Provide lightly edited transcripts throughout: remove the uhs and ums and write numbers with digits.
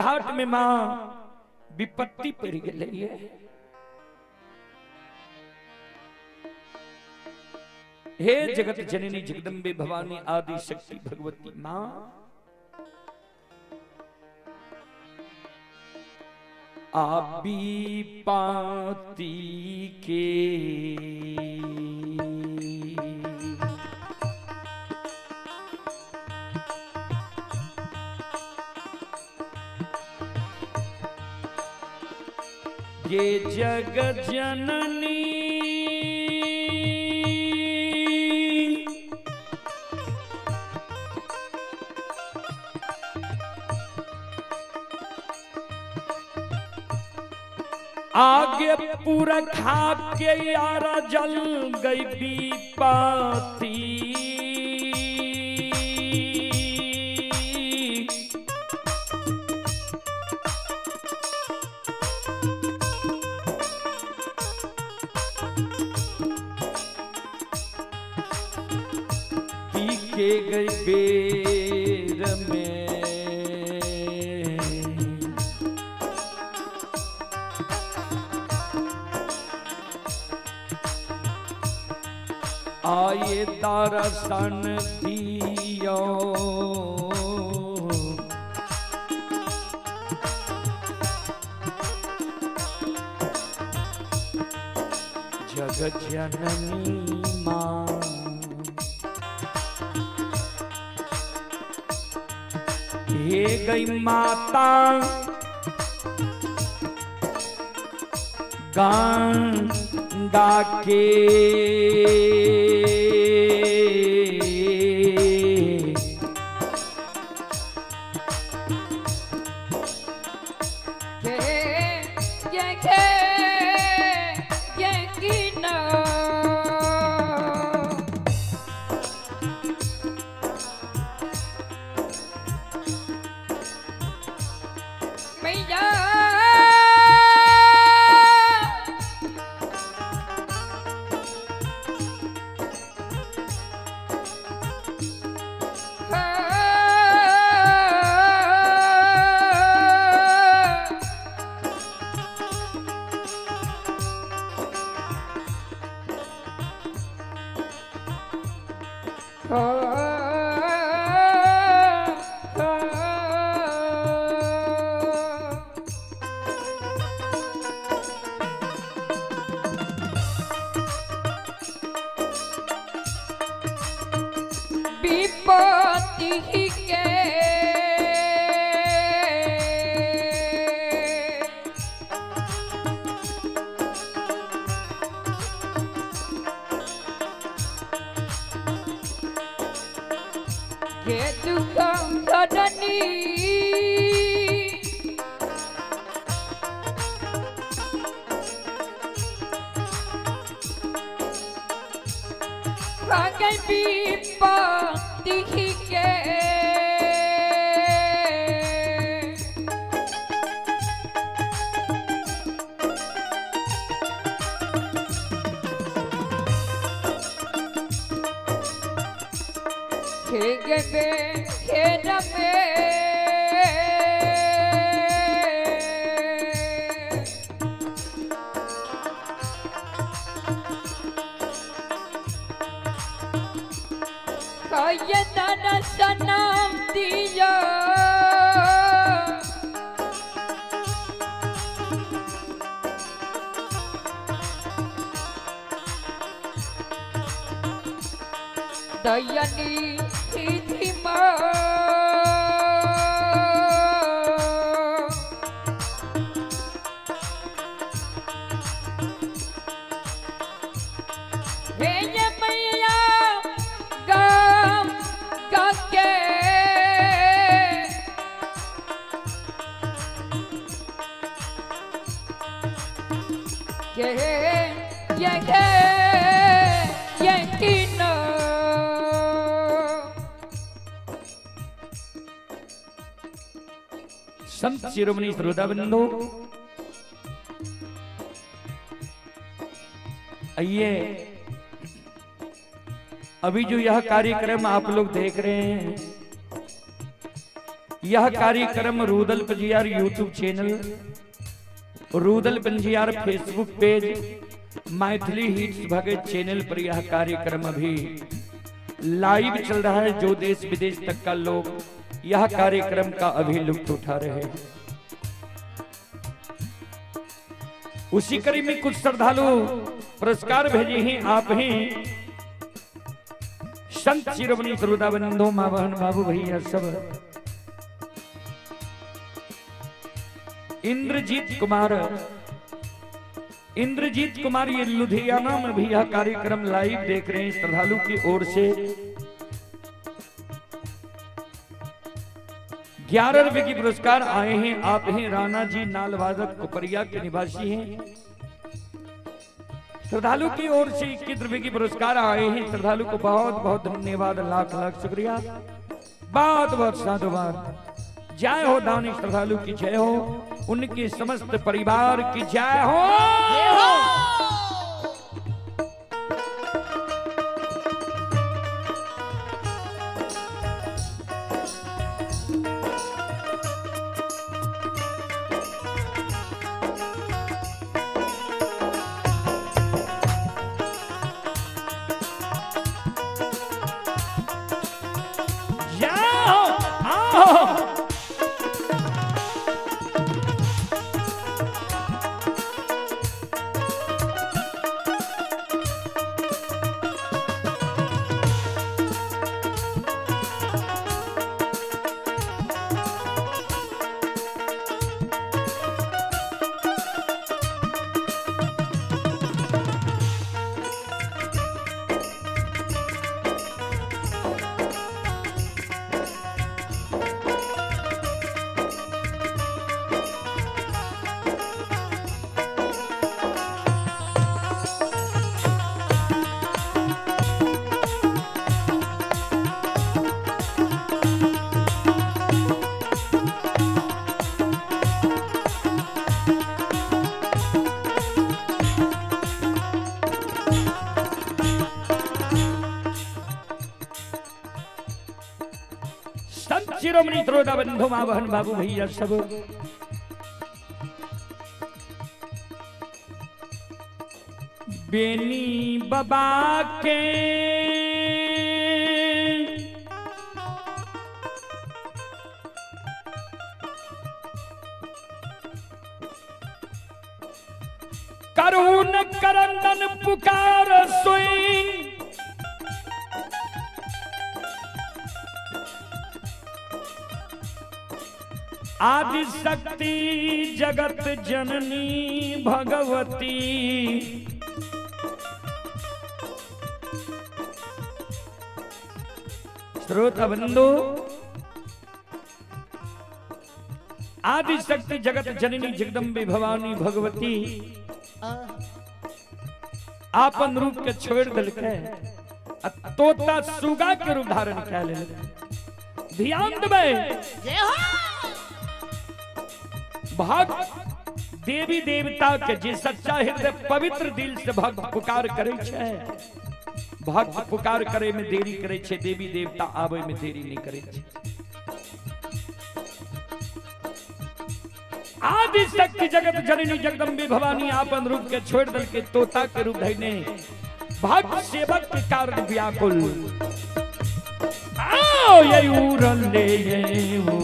घाट में माँ विपत्ति पड़ गई है। हे जगत जननी जगदम्बे भवानी आदि शक्ति भगवती माँ, आबी पाती के ये जग जननी आगे पुरखा के यारा जल गई बीपाती। के गई बेर में आए दर्शन दियो, जग जननी माँ। हे गई माता गंगा के संत शिरोमणि श्रोताबंधु, आइए अभी जो यह कार्यक्रम आप लोग देख रहे हैं, यह कार्यक्रम Rudal Panjiyar YouTube channel, Rudal Panjiyar Facebook page, Maithili hits Bhagat channel पर यह कार्यक्रम अभी लाइव चल रहा है। जो देश विदेश तक का लोग यह कार्यक्रम का अभी लुत्फ उठा रहे हैं। उसी कड़ी में कुछ श्रद्धालु पुरस्कार भेजे हैं। आप हैं संत शिरोमणि श्रोता बंधु, माँ बहन बाबू भैया सब। इंद्रजीत कुमार, इंद्रजीत कुमार ये लुधियाना में भी यह कार्यक्रम लाइव देख रहे हैं। श्रद्धालु की ओर से 11 रुपए की पुरस्कार आए हैं। आप हैं राणा जी नालवादक कोपरिया के निवासी हैं। श्रद्धालु की ओर से 21 रुपए की पुरस्कार आए हैं। श्रद्धालु को बहुत बहुत धन्यवाद, लाख लाख शुक्रिया, बहुत बहुत साधुवाद। जय हो दानी श्रद्धालु की जय हो, उनके समस्त परिवार की जय हो। जय हो, आओ। संत शिरोमणि श्रोता बंधु, माँ बहन बाबू भैया सब। बेनी बाबा के करुण करंदन पुकार सुई, आदि शक्ति जगत जननी भगवती। श्रोता बंधु, आदि शक्ति जगत जननी जगदम्बे भवानी भगवती आपन रूप के छोड़ दिलकै आ तोता सुगा के रूप धारण कए लेलकै। ध्यान देबै, भक्त देवी देवता के जे सच्चा हृदय पवित्र दिल से भक्त पुकार करे छै, भक्त पुकार करे में देरी करे छै, देवी देवता आवे में देरी नहीं करे छै। आदि शक्ति जगत जननी जगदम्बे भवानी आपन रूप के छोड़ दल के तोता के रूप धइने भक्त सेवक के कारण व्याकुल आओ ये उड़ल ले ये वो।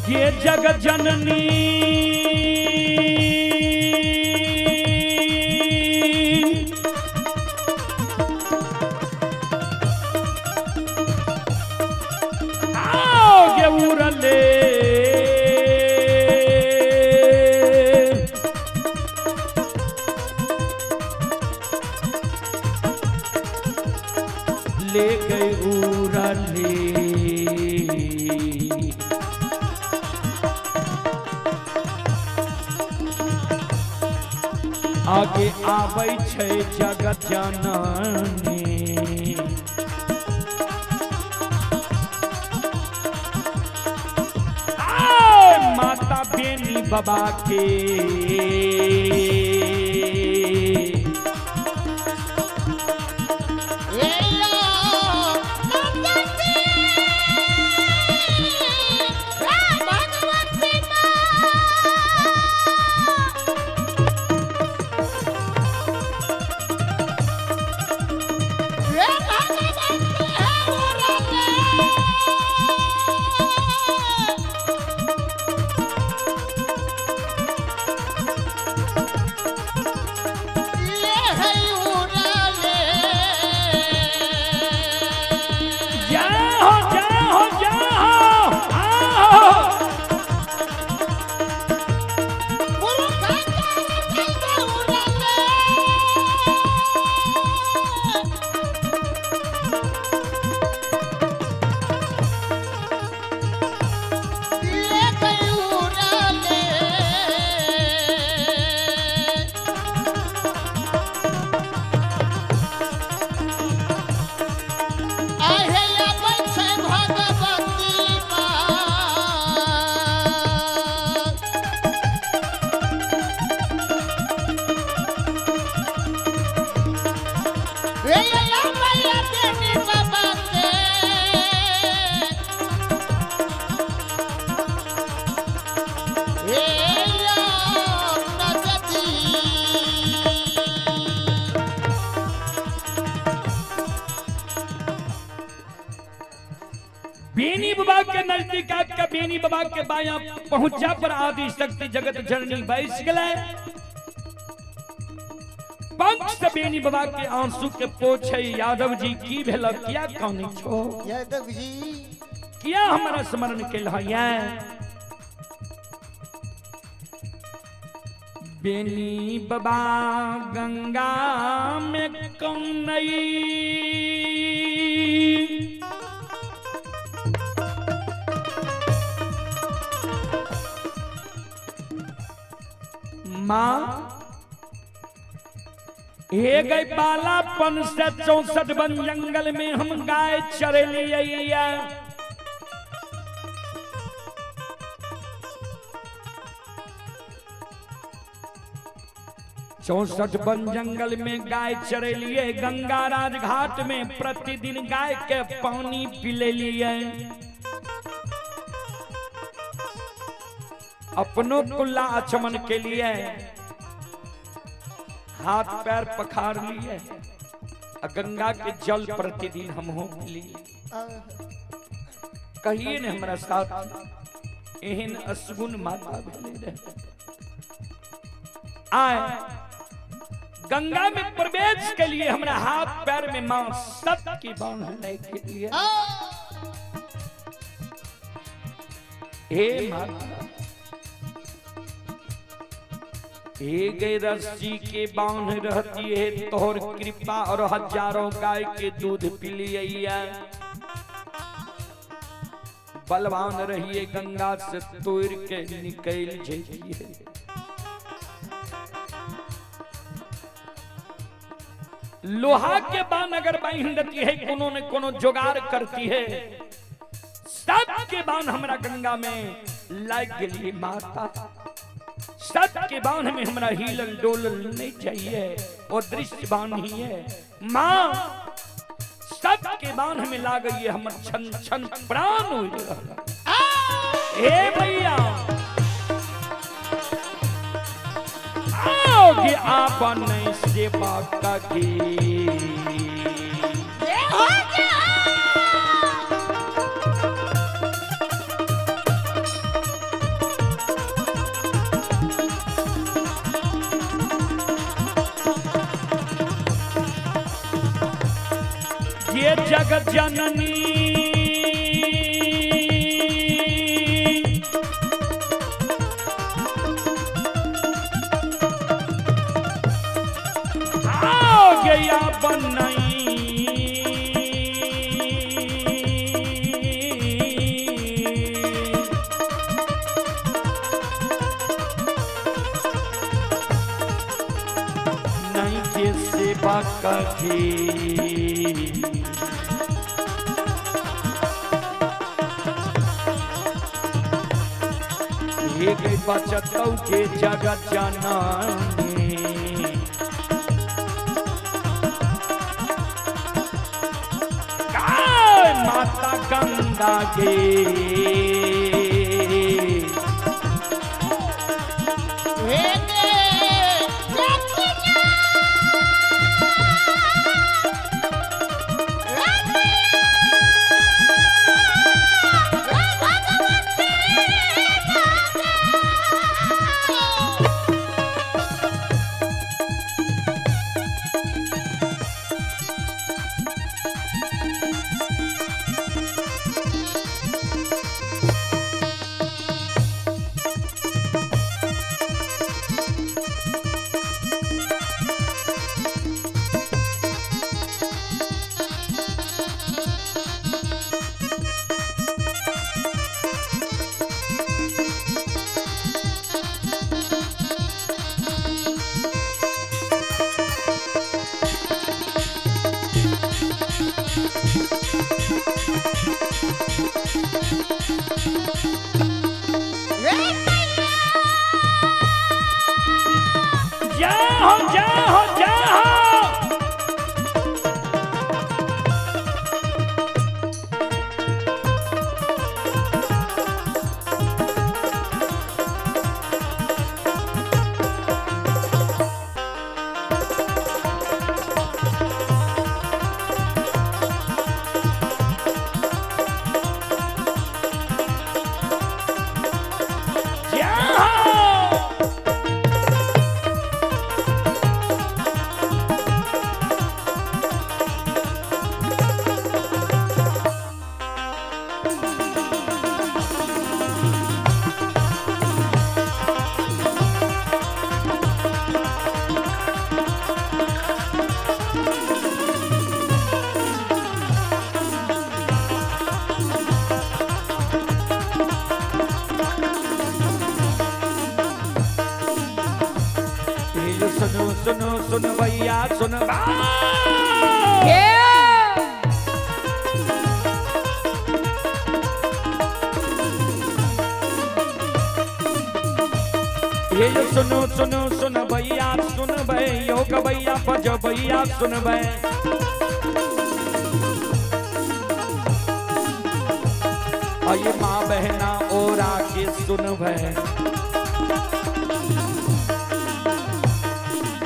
ये जग जननी आओ गे उड़ले ले गए उड़ले। आगे आबै छै जगत जननी। माता बेनी बाबा के। जय हो जय हो जय हो आओ। बेनी बाबा के नजदीक आपका बेनी बाबा के बाया पहुंचा पर आदि शक्ति जगत जननी बैस गए। पंख से बेनी बाबा के आंसू के पोछे यादव जी की भेल किया कौनी छो यादव जी किया हमारा स्मरण के लहया। बेनी बाबा गंगा में कौनई माँ हे गई बालापन से 64 वन जंगल में हम गाय चरे लिए। 64 वन जंगल में गाय चरे लिए, गंगा राज घाट में प्रतिदिन गाय के पानी पिले लिए। अपनों कुल्ला आचमन के लिए हाथ पैर पखार लिए, गंगा के जल प्रतिदिन हम हो लिए। कहिए ने हमारा साथ एहन असगुन माता भेले रहे। आए गंगा में प्रवेश के लिए हमरा हाथ पैर में मां सत की बांध के लिए। हे माता हे गई रस्सी के बांध रहती है तोहर कृपा और हजारों गाय के दूध पी लिया। बलवान रहिए गंगा से तोड़ के निकल जाइए। लोहा के बांध अगर बांध देती है कोनो ने कोनो जुगाड़ करती है। सब के बांध हमरा गंगा में लाग गई माता। सत के बांध में हमरा हिलल डोलल नहीं चाहिए और दृश्य बांध ही है माँ। सत के बांध में लाग गई हमर छन छन प्राण हो रहा। हे भैया आओगे आपन सेवा का की ये जगत जननी आ गया बनई नहीं के सेवा कभी हे गई बचतौ के जगत जननी। काय माता गंगा के जय हो जय हो जय हो। जय हो। ये सुनो सुनो सुन भैया सुन हे ये सुनो सुनो सुन भैया सुन भै योग भैया भज भैया सुन भै। अये माँ बहना और आके सुन भै।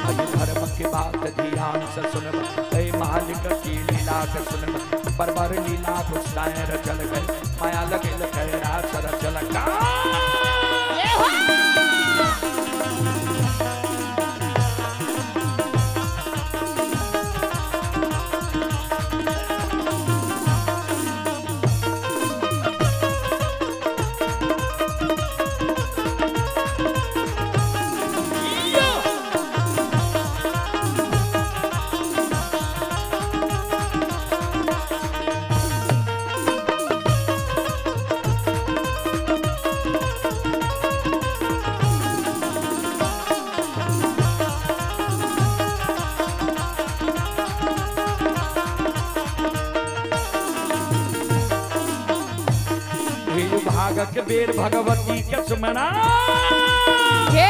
अये धर्म के बात ध्यान से सुन भै। मालिक की लीला के सुन पर लीला गुस्साए रचल गए माया लगे लगे रचल का। भागक बेर भगवती के सुमना हे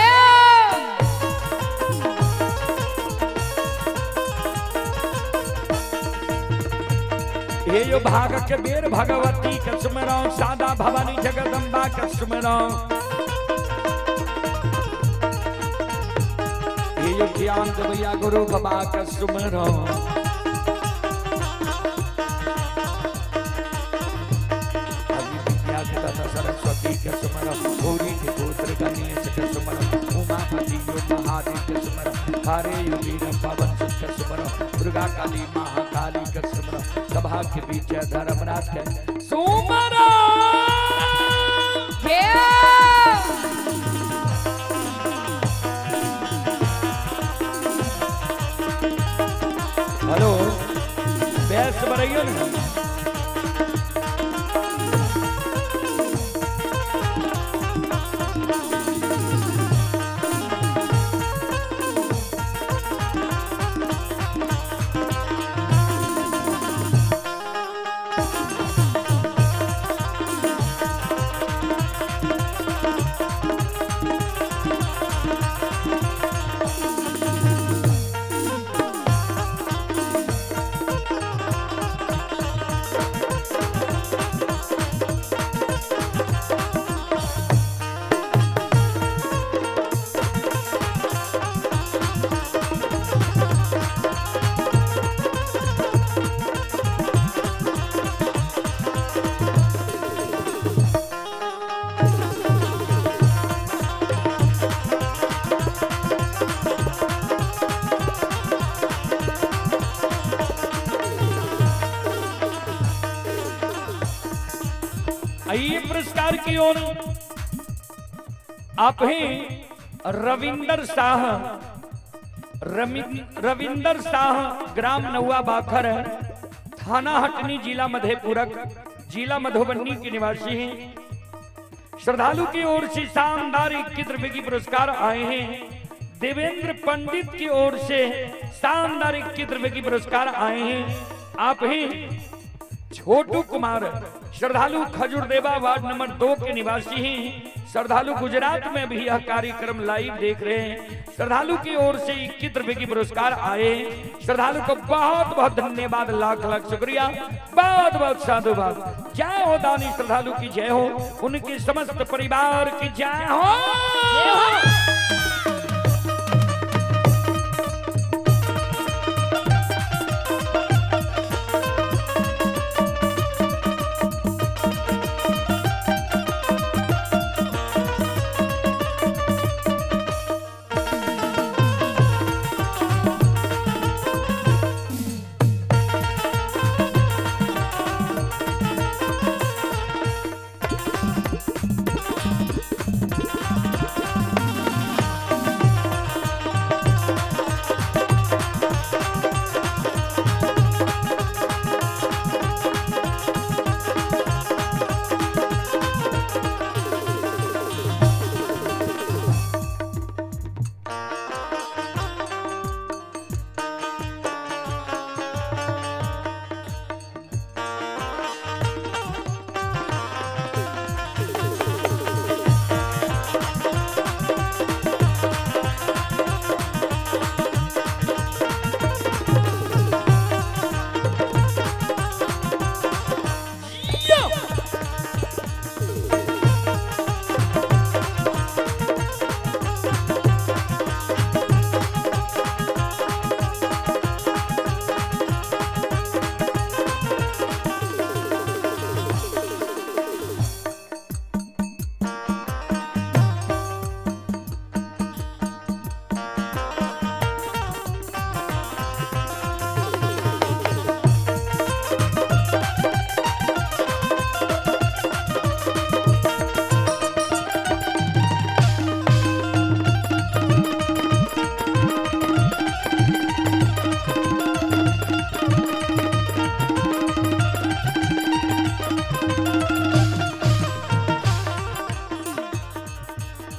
हे यो भागक बेर भगवती के सुमरा सादा भवानी जगदम्बा के सुमरा। हे यो ज्ञान देवैया गुरु बाबा के सुमरा। सरस्वती के सुमरा गौरी के पुत्र गणेश के सुमरा उमापति यो महादेव के सुमरा हरे योगी पवन सुत के सुमरा दुर्गा काली महाकाली के सुमरा सभा के बीच धर्मराज के सुमरा। हे हेलो बेस बरैयो ना। की ओर आप ही रविंदर शाह, रविंदर शाह, ग्राम नौवा बाखर, थाना हटनी, जिला मधेपुरक, जिला मधुबनी के निवासी हैं। श्रद्धालु की ओर से शानदार 21 रुपए की पुरस्कार आए हैं। देवेंद्र पंडित की ओर से शानदार 21 रुपए की पुरस्कार आए हैं। आप ही छोटू कुमार, श्रद्धालु खजुरदेवा वार्ड नंबर 2 के निवासी हैं। श्रद्धालु गुजरात में भी यह कार्यक्रम लाइव देख रहे हैं। श्रद्धालु की ओर से 21 रुपए की पुरस्कार आए। श्रद्धालु को बहुत बहुत धन्यवाद, लाख लाख शुक्रिया, बहुत बहुत साधुवाद। जय हो दानी श्रद्धालु की जय हो, उनके समस्त परिवार की जय हो।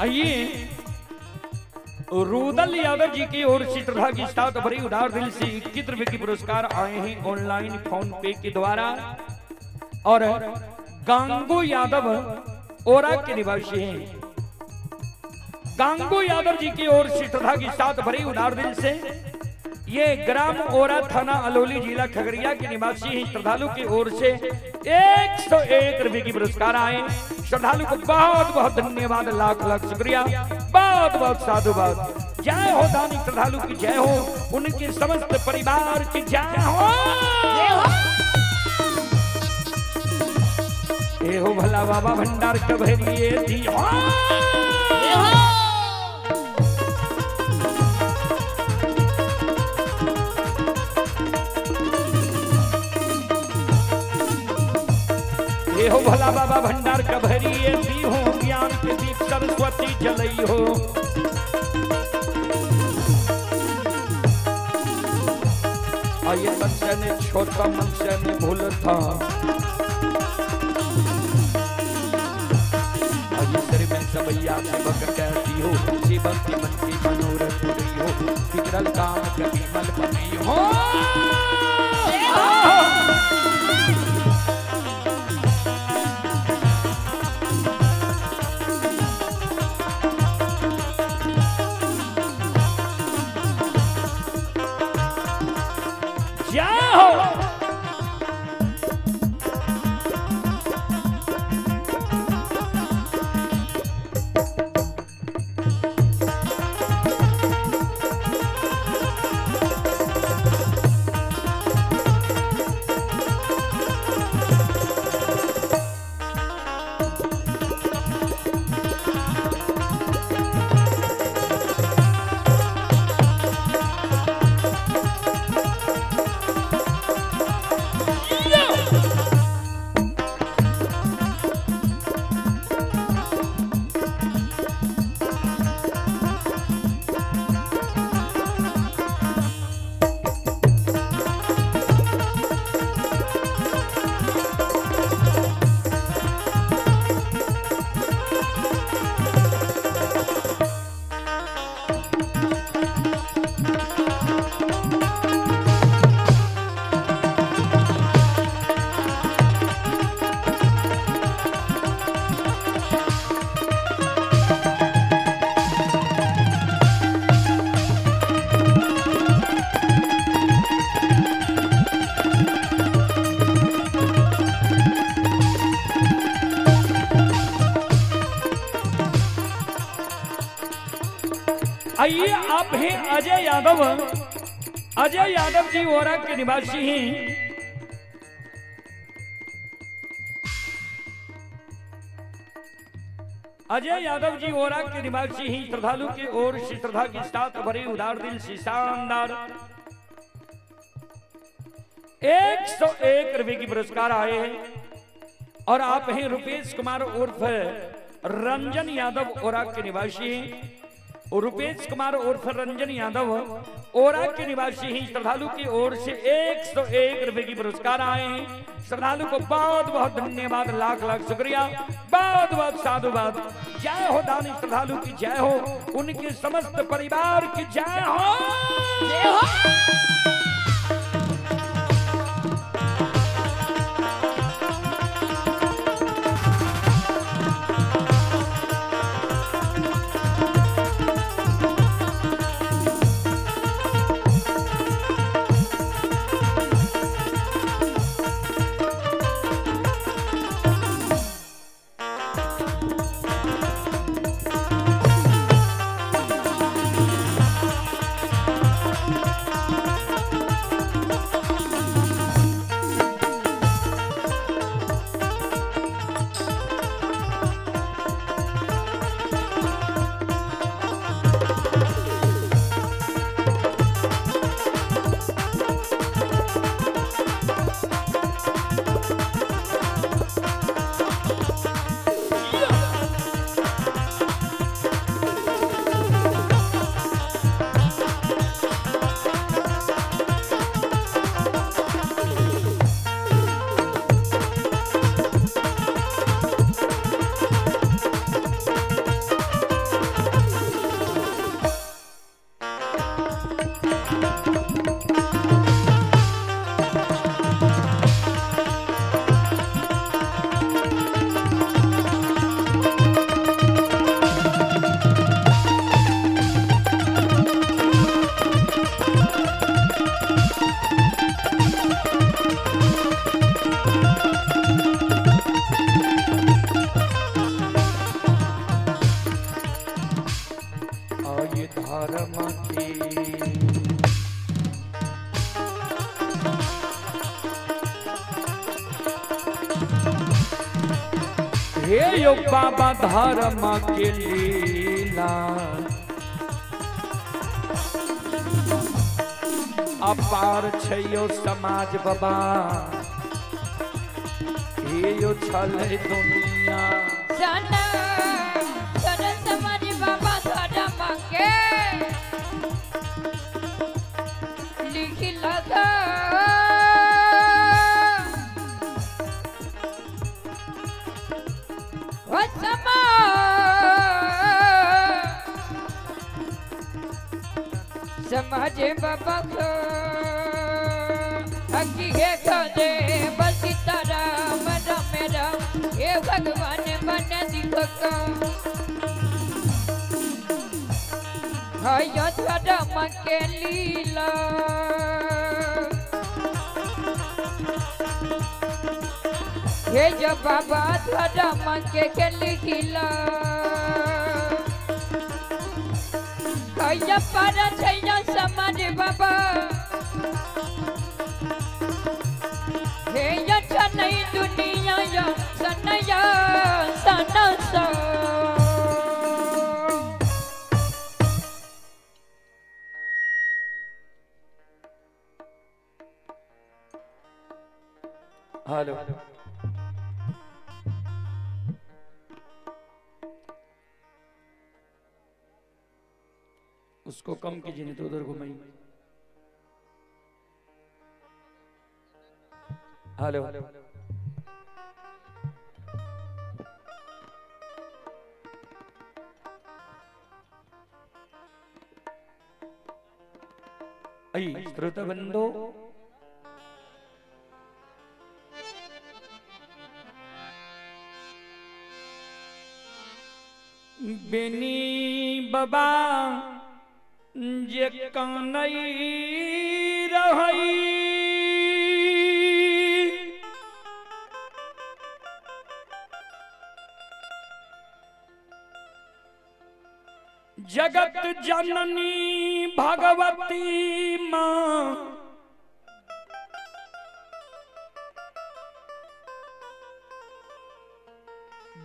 आइए रुदल यादव जी की ओर से श्रद्धा की साथ भरी उदार दिल से 21 रुपए की पुरस्कार आए हैं ऑनलाइन फोन पे के द्वारा। और गांगो यादव ओरा के निवासी हैं। गांगो यादव जी की ओर से श्रद्धा की साथ भरी उदार दिल से ये ग्राम ओरा थाना अलौली जिला खगड़िया के निवासी हैं। श्रद्धालु की ओर से 101 रुपए की पुरस्कार आए। श्रद्धालु को बहुत बहुत धन्यवाद, लाख लाख शुक्रिया, बहुत बहुत साधुवाद। जय हो दानी श्रद्धालु की जय हो, उनके समस्त परिवार की जय हो। हे हो भला बाबा भंडार कभरिए दी हो। हो भला बाबा भंडार कभरिए दी हो, ज्ञान के दीप सरस्वती जलई हो। आइए मनुष्य ने छोटा मनुष्य ने भूल था, आइए सिर में सबैया सेवक कहती हो, सेवक के मन की मनोरथ पूरी हो, बिगड़ल काम कभी मल बनी हो। आइए आप हैं अजय यादव। अजय यादव जी ओरा के निवासी हैं। अजय यादव जी ओरा के निवासी ही श्रद्धालु की ओर से श्रद्धा के साथ भरे उदार दिल से शानदार 101 रुपए की पुरस्कार आए हैं। और आप हैं रुपेश कुमार उर्फ रंजन यादव ओरा के निवासी हैं। रुपेश कुमार उर्फ रंजन यादव ओरा के निवासी ही श्रद्धालु की ओर से 101 रुपए की पुरस्कार आए हैं। श्रद्धालु को बहुत बहुत धन्यवाद, लाख लाख शुक्रिया, बहुत बहुत साधुवाद। जय हो दानी श्रद्धालु की जय हो, उनके समस्त परिवार की जय हो, जय हो। हे यो बाबा धर्म के लीला अपार छयो समाज बाबा, हे यो छल दुनिया समाज बाबा धर्म के लिखी लगा समाज बाबा को दे बस राम राम राम हे भगवान बन दिखो धर्म के लीला हे जो बाबा धर्म के लिखिला पर समाज बाबा हे नहीं दुनिया या सनया सना सा। हेलो उसको कम कीजिए नहीं तो उधर घुमाइए। हेलो आई श्रोता बंधो, बेनी बाबा जे कानई रहई जगत जननी भगवती माँ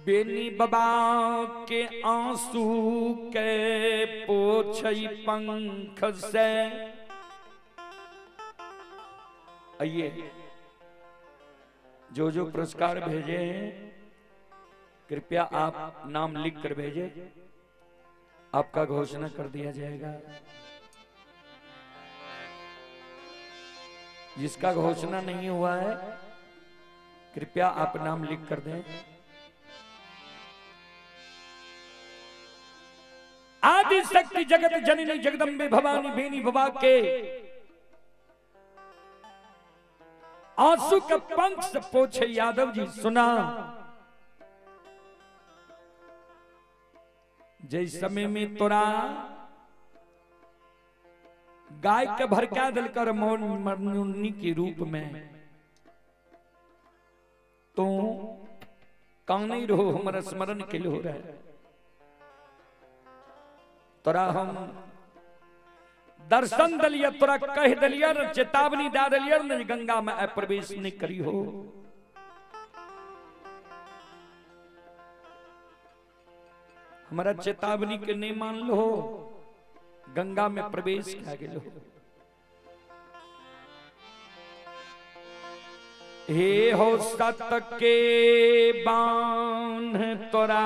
बेनी बाबा के आंसू के पोछई पंख से। आइए जो जो पुरस्कार भेजे हैं कृपया आप नाम लिख कर भेजे, आपका घोषणा कर दिया जाएगा। जिसका घोषणा नहीं हुआ है कृपया आप नाम लिख कर दें। आदि शक्ति जगत जननी जगदम्बे भवानी बेनी भवा के आंसू का पंख से पोछे यादव जी सुना। जय समय में तोरा गाय के भरका दिलकर मौन मरनुन्नी के रूप में तू कौन नहीं रहो हमारा स्मरण के लिए हो रहा है। तोरा हम दर्शन दलिया, तोरा कह दलिया न, चेतावनी दे दलिया न, गंगा में प्रवेश नहीं करी हो। हमारा चेतावनी के नहीं मान लो, गंगा में प्रवेश क्या गेलो। हे हो सत के बांध तोरा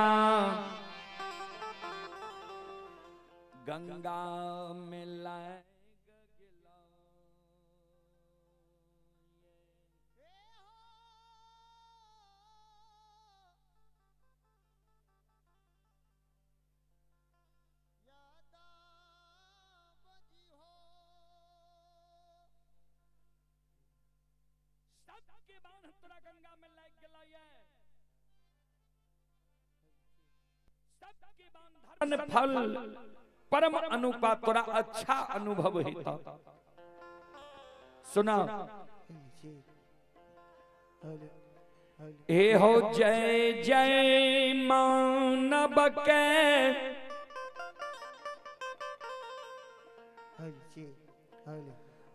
गंगा में लाए सबके बांध तोरा गंगा में लाग गया। सबके बांध फल परम अनुपा तोरा अच्छा अनुभव होता। सुना हे हो जय जय मानव के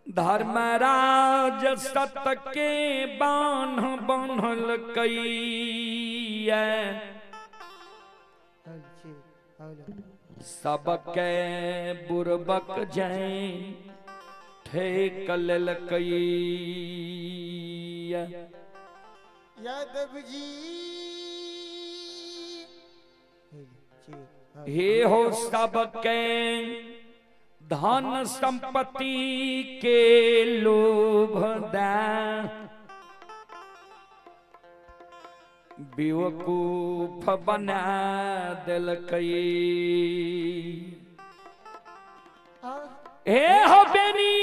धर्मराज सत के बान्ह बान्हल कई सबके बुरबक जैन ठेक ललकई। यादव जी हे हो सबके धन संपत्ति के लोभ दा बेवकूफ बना दिलकई। हे हो बेनी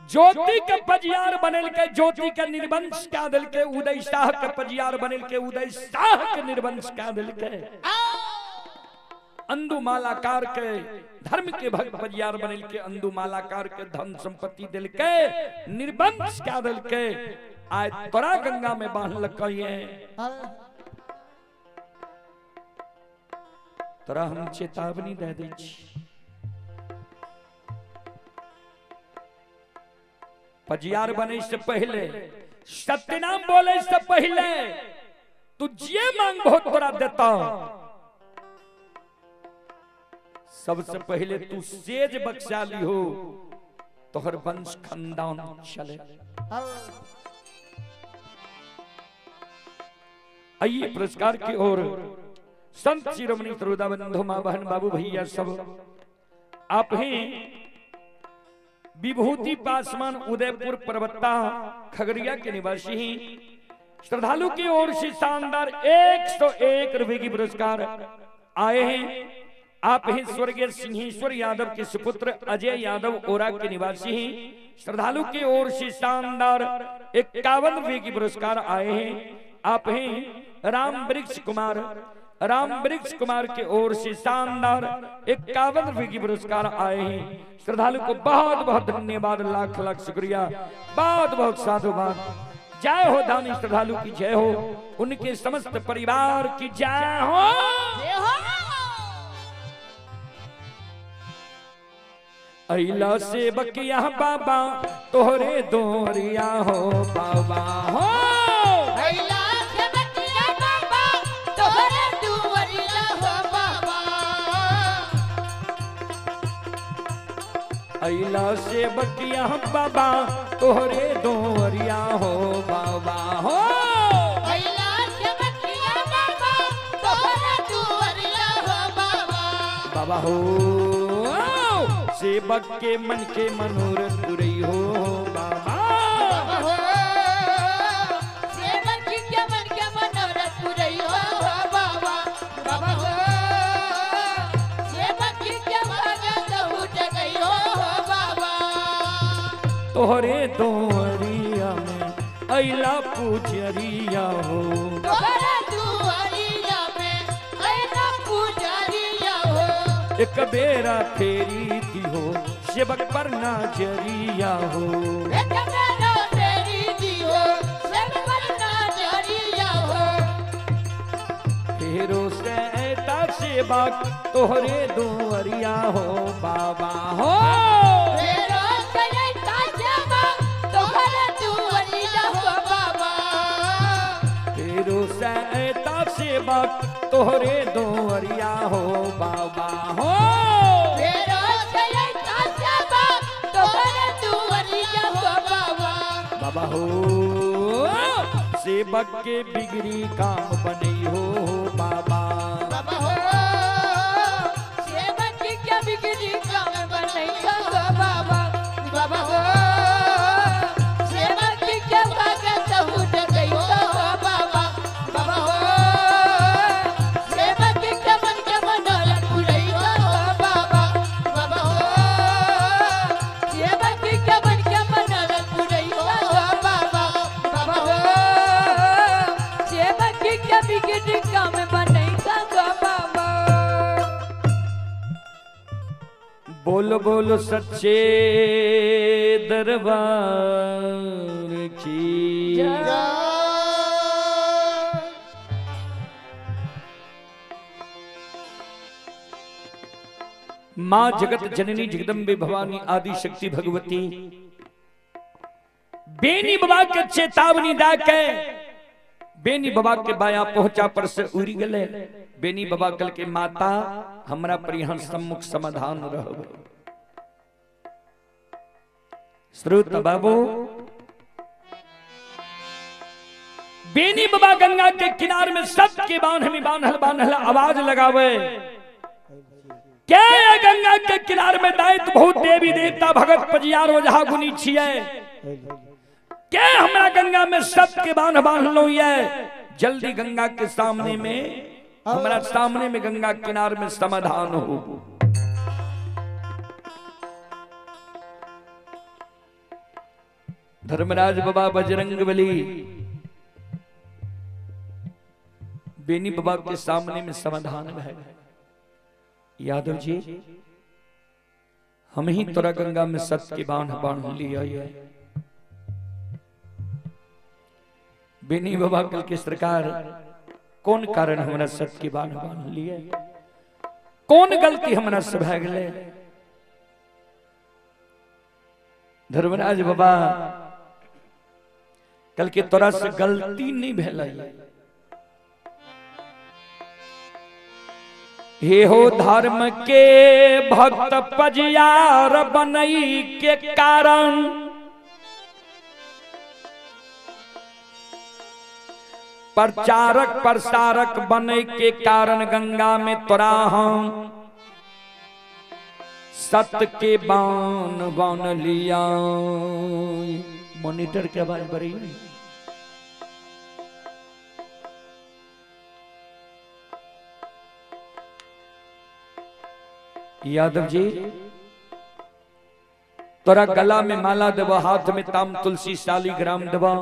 ज्योति के पजियार बनल के ज्योति के निर्वंश क्या दिल के उदय शाह के पजियार बनल के उदय शाह के निर्वंश क्या दिल के अंदु मालाकार के धर्म के भक्त पजियार बनल के अंदु मालाकार के धन संपत्ति दिल के निर्वंश क्या दिल के आय तोरा गंगा में बांध लकई। तोरा हम चेतावनी दे दै छी। पजियार बने से पहले सत्यनाम बोले से पहले तू जे मांग बहुत तोरा देता। सबसे पहले तू सेज बख्शा ली हो तोहर वंश खानदान चले। आइए पुरस्कार की ओर संत शिरोमणि श्रोता बंधु माँ बहन बाबू भैया सब आप ही विभूति पासवान उदयपुर पर्वता खगड़िया के निवासी ही श्रद्धालु की ओर से शानदार 101 रुपए की पुरस्कार आए हैं। आप ही स्वर्गीय सिंहेश्वर यादव के सुपुत्र अजय यादव ओरा के निवासी हैं। श्रद्धालु की ओर से शानदार 51 रुपए की पुरस्कार आए हैं। आप ही राम वृक्ष कुमार, राम वृक्ष कुमार के ओर से शानदार 51 रुपए की पुरस्कार आए हैं। श्रद्धालु को बहुत बहुत धन्यवाद, लाख लाख शुक्रिया, बहुत बहुत साधुवाद। जय हो दानी श्रद्धालु की जय हो, उनके समस्त परिवार की जय हो। अइला से बकिया बाबा तोहरे दोरिया हो बाबा हो। अइला से बकिया बाबा तोहरे दुआरिया हो बाबा। अइला से बकिया बाबा तोहरे दोरिया हो बाबा हो। अइला से बकिया बाबा तोहरे दुआरिया हो बाबा। बाबा हो सेवक के मन के मनोरथ पुरई हो बाबा। बाबा हो सेवक के मन के मनोरथ पुरई हो बाबा। बाबा हो सेवक के भगत उठ गई हो बाबा। तोहरे दोरिया में अइला पुजरिया हो। तोहरे दुआरिया में अइला पुजरिया हो। एक बेरा फेरी दिहो सेवक पर नजरिया हो। एक बेरा फेरी दिहो सेवक पर नजरिया हो। फेरो से सेवक तोहरे दुआरिया हो बाबा हो। फेरो से सेवक तोहरे दुआरिया हो बाबा। फेरो से सेवक तोहरे दुआरिया हो बाबा हो। फेरो से सेवक तोहरे दुआरिया हो बाबा। बाबा हो सेवक के बिगड़ी काम बनई हो बाबा। बाबा हो सेवक के बिगड़ी काम बनई हो बाबा। बाबा हो सेवक के भगत उठ गई हो बाबा। बाबा हो सेवक के मन के मनोरथ पुरई हो बाबा। बाबा हो सेवक के मन के मनोरथ पुरई हो बाबा। बाबा हो सेवक के बिगड़ी काम बनई हो बाबा। बोलो बोलो सच्चे दरबार की जय। माँ जगत जननी जगदम्बे भवानी आदि शक्ति भगवती बेनी बाबा के चेतावनी दा के बेनी बाबा के बाया पहुंचा पर से उड़ी गले। बेनी बाबा कल के माता हमरा पर यहाँ सम्मुख समाधान रहो। श्रोत बाबू बेनी बाबा गंगा के किनार में सबके बांध में बांधल बांधल आवाज लगावे क्या गंगा के किनार में दायित्व बहुत देवी देवता भगत पजियार ओझा गुनी छिए क्या हमरा गंगा में सबके बांध बांध लो ये जल्दी गंगा के सामने में हमरा सामने में गंगा किनार में समाधान हो। धर्मराज बाबा बजरंग बली बेनी बाबा के सामने में समाधान है। यादव जी हम ही तोरा गंगा में सत के बांध बांध लिया ये। बेनी बाबा कल के सरकार कौन कारण हमरा सत के बांध बांध लिए, कौन गलती हमरा से भए गेलै? धर्मराज बाबा कल के तोरा से गलती नहीं भेलै। हे हो धर्म के भक्त पजियार बनई के कारण प्रचारक प्रसारक बने के कारण गंगा में तोरा हम सत के बान बान लिया। मॉनिटर के आवाज बड़ी यादव जी तोरा गला में माला देवा, हाथ में ताम तुलसी शालीग्राम देवा,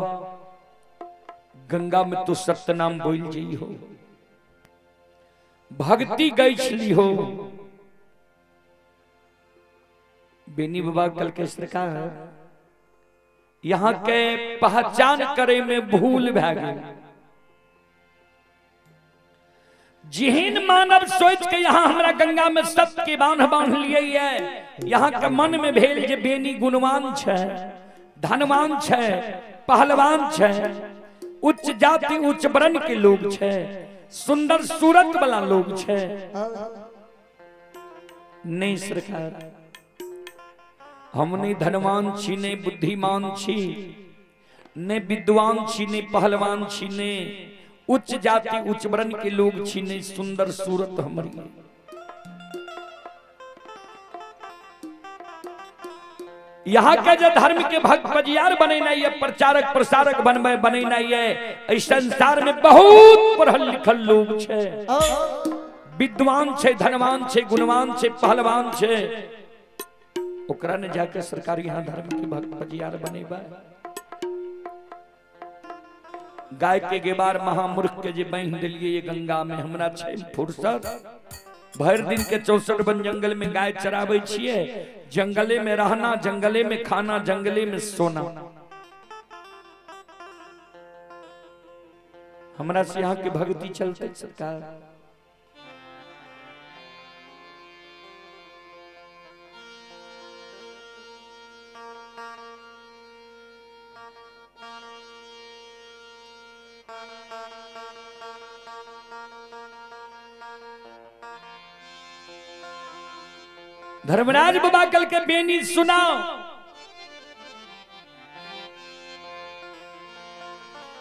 गंगा में तू सत्यनाम बोल जी हो, भक्ति गई छली हो। बेनी बाबा कल के सरकार यहाँ के पहचान करे में भूल भै गई। जेहन मानव सोच के यहाँ हमरा गंगा में सत्य के बांध बांध लिए ये, यहाँ के मन में भेल जे बेनी गुणवान छै, धनवान छै, पहलवान छै, उच्च जाति उच्च वर्ण के लोग छै, सुंदर सूरत वाला लोग छै। नहीं सरकार, हम नहीं धनवान छी, नहीं बुद्धिमान छी, नहीं विद्वान छी, नहीं पहलवान छी, नहीं उच्च जाति उच्च वर्ण के लोग छी, नहीं सुंदर सूरत हमारी। यहाँ के जो धर्म के भक्त पजियार बनेना है, प्रचारक प्रसारक बनबे बनेना है, इस संसार में बहुत पढ़ल लिखल लोग छे, विद्वान छे, धनवान छे, गुणवान छे, पहलवान छे, ओकरा ने जाके सरकार यहाँ धर्म के भक्त पजियार बनेबा। गाय के गेबार महामूर्ख के जे बांध दिलिए ये गंगा में, हमरा छै फुर्सत भर दिन के 64 वन जंगल में गाय चराबै छिए, जंगले में रहना, जंगले में खाना, जंगले में सोना। हमरा से यहाँ के भक्ति चलते सरकार। धर्मराज बाबा कल के बेनी सुनाओ,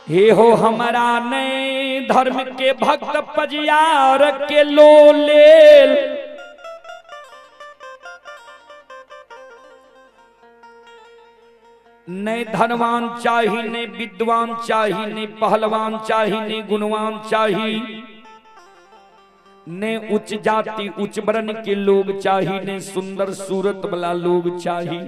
हे हो हमारा नए धर्म के भक्त पजियार के लो लेल, नहीं धनवान चाही, नहीं विद्वान चाही, नहीं पहलवान चाही, नहीं गुणवान चाही, ने उच्च जाति उच्च वर्ण के लोग चाही, ने सुंदर सूरत वाला लोग चाही।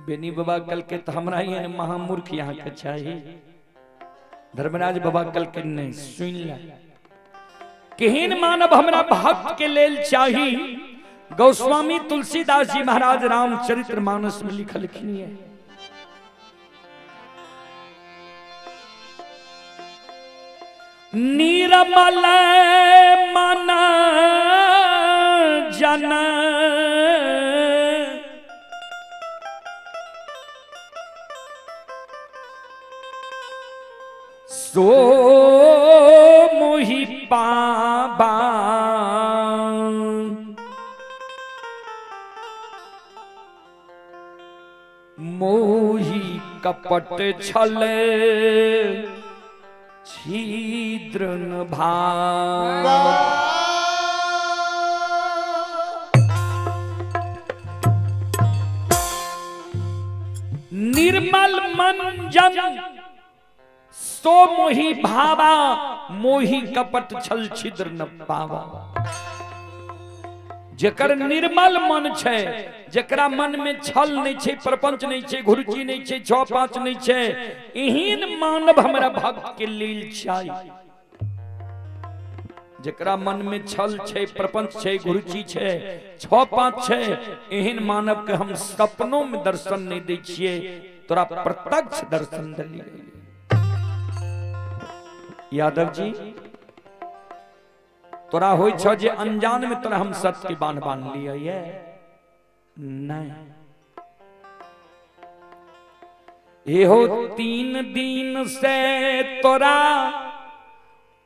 बेनी बाबा कल के तो हमरा ही महामूर्ख यहाँ के चाही। धर्मराज बाबा कल के नहीं सुन ला, केहन मानव हमरा भक्त के लेल चाही। गोस्वामी तुलसीदास जी महाराज रामचरित्र मानस में लिखलखिन है, निर्मल मन जन सो मोहि पाबा, मोहि कपट छल छिद्र न भाव। निर्मल मन जन सो मोहि भावा, मोहि कपट छल छिद्र न पावा। जेकर निर्मल मन छै, जेकरा मन में छल नहीं छै, प्रपंच नहीं छै, घुरुचि नहीं छै, 6 5 नहीं छै, एहन मानव हमरा भक्त के लेल चाही। जेकरा मन में छल छै, प्रपंच छै, घुरुचि छै, 6 5 छै, एहन मानव के हम सपनों में दर्शन नहीं दै छियै, तोरा प्रत्यक्ष दर्शन देलियै। यादव जी तोरा होइ छौ जे अनजान में तोरा हम सत्य के बांध बांध लिये ये नहीं। एहो 3 दिन से तोरा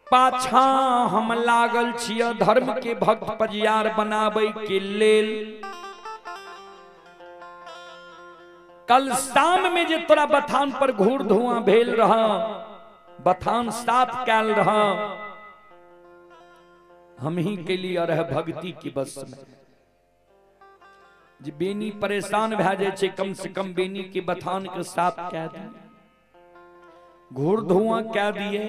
पाछा हम लागल छिय धर्म के भक्त पजियार बनाबै के लेल। कल शाम में जे तोरा बथान पर घूर धुआं भेल रह, बथान साफ कैल रह, हम ही के लिए रह भक्ति की बस में। जे बेनी परेशान भए जाय छै, कम से कम बेनी के बथान के साफ कए दिए, घूर धुआं कए दिए,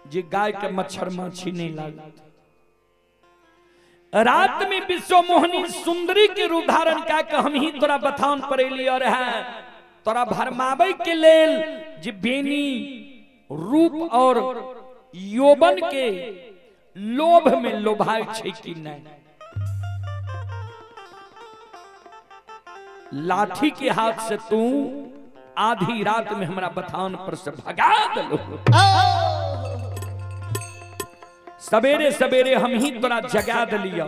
जे गाय के मच्छर माछी नहीं लागत। रात में विश्व मोहनी सुंदरी के रूप धारण कए के हम ही तोरा बथान पर एलियै रहे, तोरा भरमाबै के लेल जे बेनी रूप और यौवन के लोभ में लोभाय छै कि नहीं। लाठी के हाथ से तू आधी रात में हमरा बथान पर से भगा देलो। सवेरे सवेरे हम ही तोरा जगा दिलियो,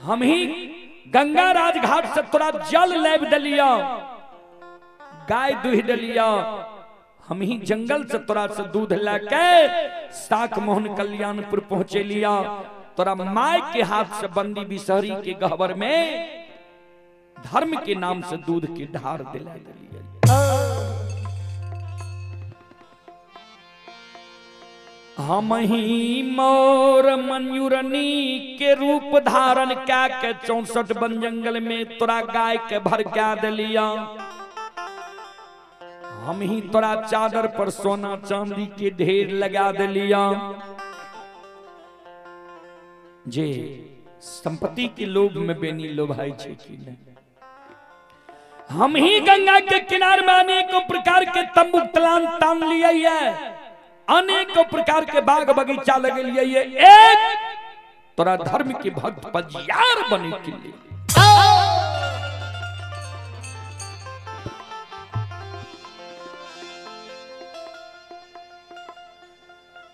हम ही गंगा राजघाट से तोरा जल लाबि दिलियो, गाय दुहि दिलियो, हम ही जंगल से तोरा से दूध लके साख मोहन कल्याणपुर पहुंचे लिया। तोरा my के हाथ से बंदी बिसहरी के गहबर में धर्म के नाम से दूध के ढार दिला दिलिया। हम ही मोर मंयूरनी के रूप धारण क्या के 64 वन जंगल में तोरा गाय के भर क्या दिलिया। हम ही तोरा चादर पर सोना चांदी के ढेर लगा दिलिया। जे संपत्ति के लोभ में बेनी लोभाई छे कि नहीं। हम ही गंगा के किनार में अनेकों प्रकार के तंबू तलान तान लिए है, अनेकों प्रकार के बाग बगीचा लगे लिए, एक तोरा धर्म के भक्त पजियार बने के लिए।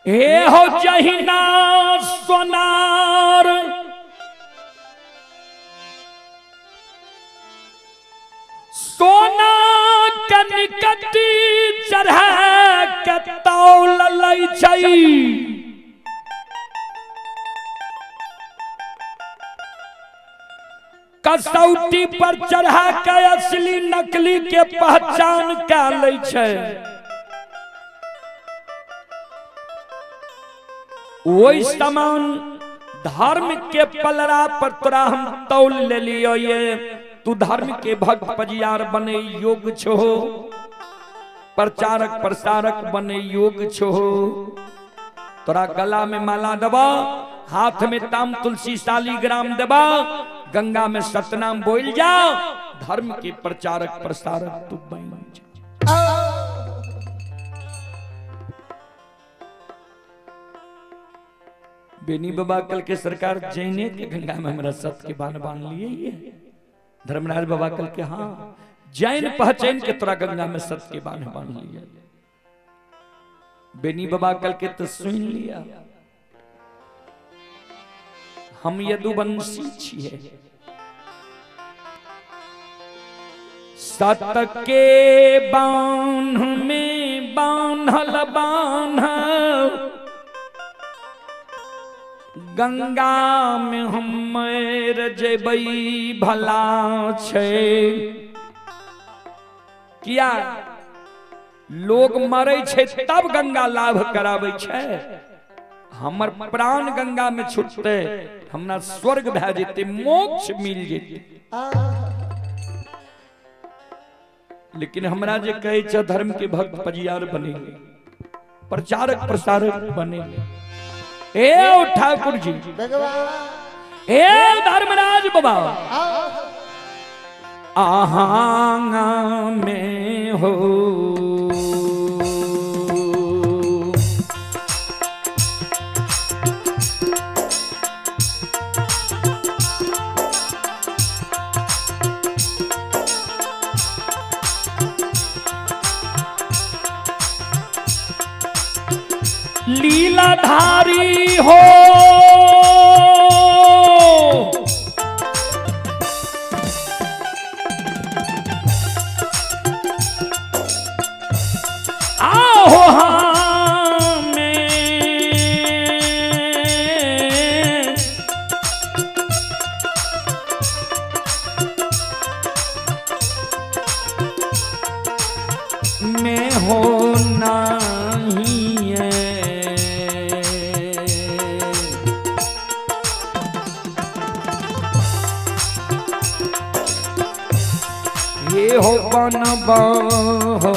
हे हो जहिना सोनार सोना के निकट चढ़ा के तौल लै छै, कसौटी पर चढ़ा के असली नकली के पहचान कै लै छै। वही समान धर्म के पलड़ा पर तोरा हम तौल ले लियो, ये तू धर्म के भक्त पजियार बने योग्य छो, प्रचारक प्रसारक बने योग्य छो। तोरा गला में माला देबा, हाथ में ताम तुलसी शालीग्राम देबा, गंगा में सतनाम बोल जा, धर्म के प्रचारक प्रसारक तू बन जा। बेनी बाबा कल के सरकार जैने के गंगा में हमरा सत के बान बांध लिए ये। धर्मराज बाबा कल के हाँ जैन पहचान के तोरा गंगा में सत के बान बांध लिए। बेनी बाबा कल के तो सुन लिया हम यदुवंशी छिए, सत के बांध में बांधल बांध गंगा में हम मर जेबै भला छै। किया लोग मरे छै तब गंगा लाभ कराबै छै, हमर प्राण गंगा में छूटते हमरा स्वर्ग भए जेतै, मोक्ष मिल जेतै। लेकिन हमरा जे कहै छै धर्म के भक्त पजियार बने, प्रचारक प्रसारक बने। ए ठाकुर जी, ए धर्मराज बाबा, आहांगा में हो लीलाधारी हो, आहो हमें में हो नहीं है। ये हो बनबा हो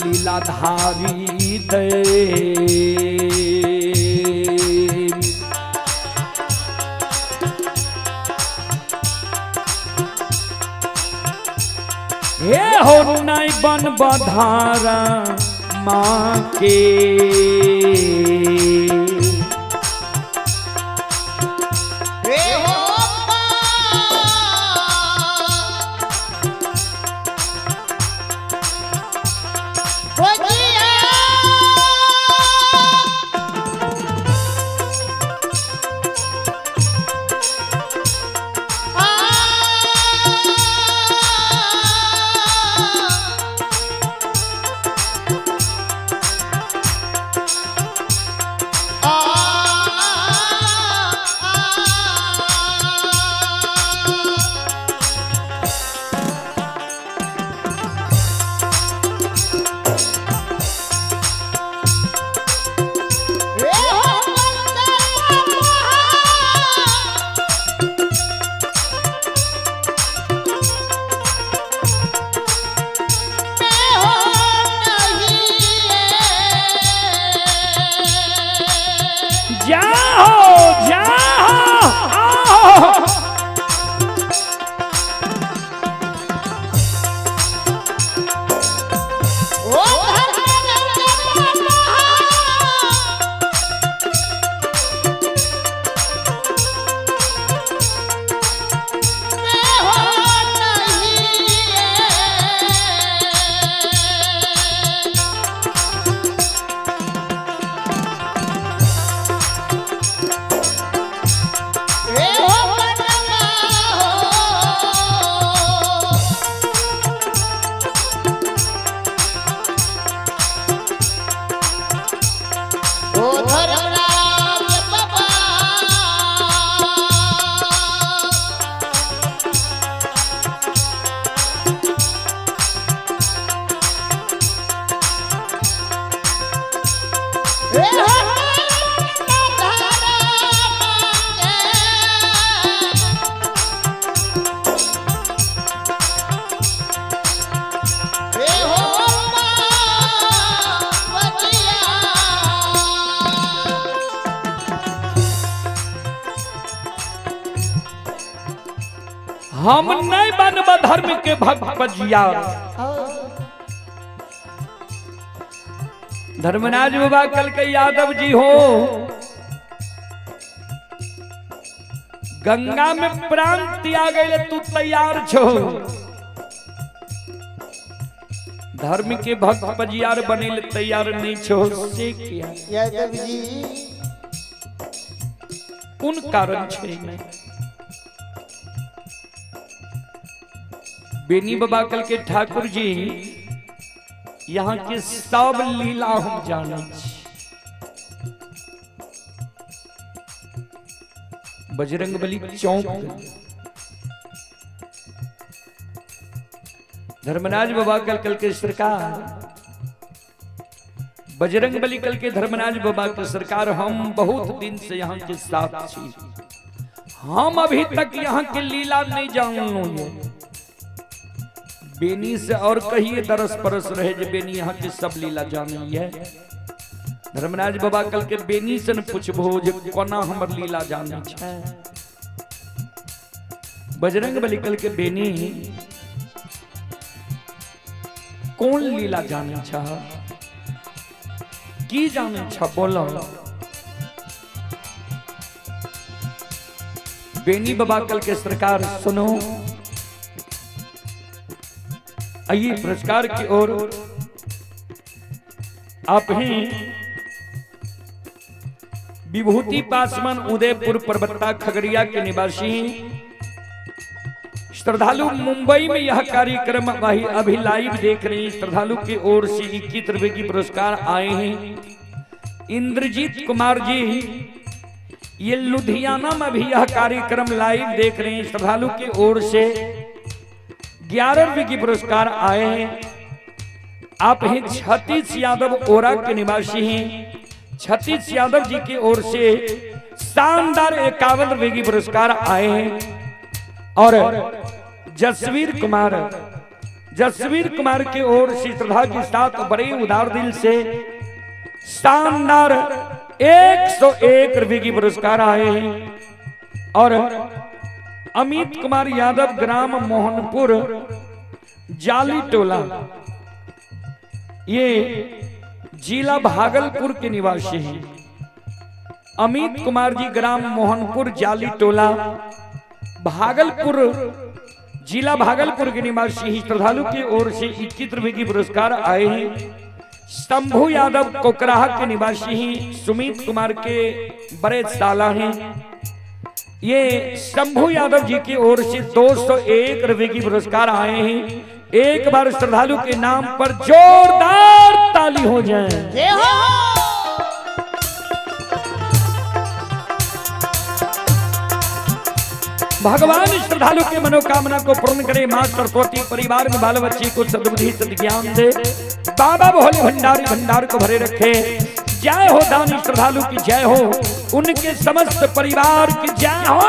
लीलाधारी दे, हे हो नहीं बन बधारा माँ के। हे हम नहीं बनब धर्म के भक्त पजिया। धर्मराज बाबा कल के यादव जी हो, गंगा में प्राण त्याग गए तू तैयार छो, धर्म के भक्त पजियार बने ले तैयार नहीं छो, से किया? यादव जी कोन कारण छे? में बेनी बाबा कल के ठाकुर जी यहाँ के सब लीला हम जाने छी। बजरंग बली चौंक गए। धर्मराज बाबा कल कल के सरकार, बजरंग बली कल के धर्मराज बाबा के सरकार, हम बहुत दिन से यहाँ के साथ छी, हम अभी तक यहाँ के लीला नहीं जानलो। बेनी से और कहिए दरस परस रहे जे बेनी यहाँ के सब लीला जानी है। धर्मराज बाबा कल के बेनी से न पूछबो जे कोना हमर लीला जाने छै। बजरंग बली कल के बेनी कौन लीला जाने छ, की जाने छ बोलो। बेनी बाबा कल के सरकार सुनो, आइए पुरस्कार की ओर आप ही विभूति पासवान उदयपुर परबत्ता खगड़िया के निवासी श्रद्धालु मुंबई में यह कार्यक्रम अभी लाइव देख रहे हैं। श्रद्धालु की ओर से 21 रुपए की पुरस्कार आए हैं। इंद्रजीत कुमार जी ये लुधियाना में भी यह कार्यक्रम लाइव देख रहे हैं। श्रद्धालु की ओर से 11 रुपए की पुरस्कार आए हैं। आप ही छत्तीस यादव ओरा के निवासी हैं। छत्तीस यादव जी की ओर से शानदार 51 रुपए की पुरस्कार आए हैं। और जसवीर कुमार, जसवीर कुमार की ओर से श्रद्धा के साथ बड़े उदार दिल से शानदार 101 रुपए की पुरस्कार आए हैं। और अमित कुमार यादव ग्राम मोहनपुर जाली टोला ये जिला भागलपुर के निवासी हैं। अमित कुमार जी ग्राम मोहनपुर जाली टोला भागलपुर जिला भागलपुर के निवासी ही श्रद्धालु की ओर से 21 रुपए की पुरस्कार आए हैं। शंभू यादव कोकराहा के निवासी ही सुमित कुमार के बड़े साला हैं। ये शंभू यादव जी की ओर से 201 रुपए की पुरस्कार आए हैं। एक बार श्रद्धालु के नाम पर जोरदार ताली हो जाए। जय हो। भगवान श्रद्धालु के मनोकामना को पूर्ण करे। मां सरस्वती परिवार में बाल बच्चे को सद्बुद्धि सद्ज्ञान दे। बाबा भोले भंडारी भंडार को भरे रखे। जय हो दानी श्रद्धालु की जय हो, उनके समस्त परिवार की जय हो।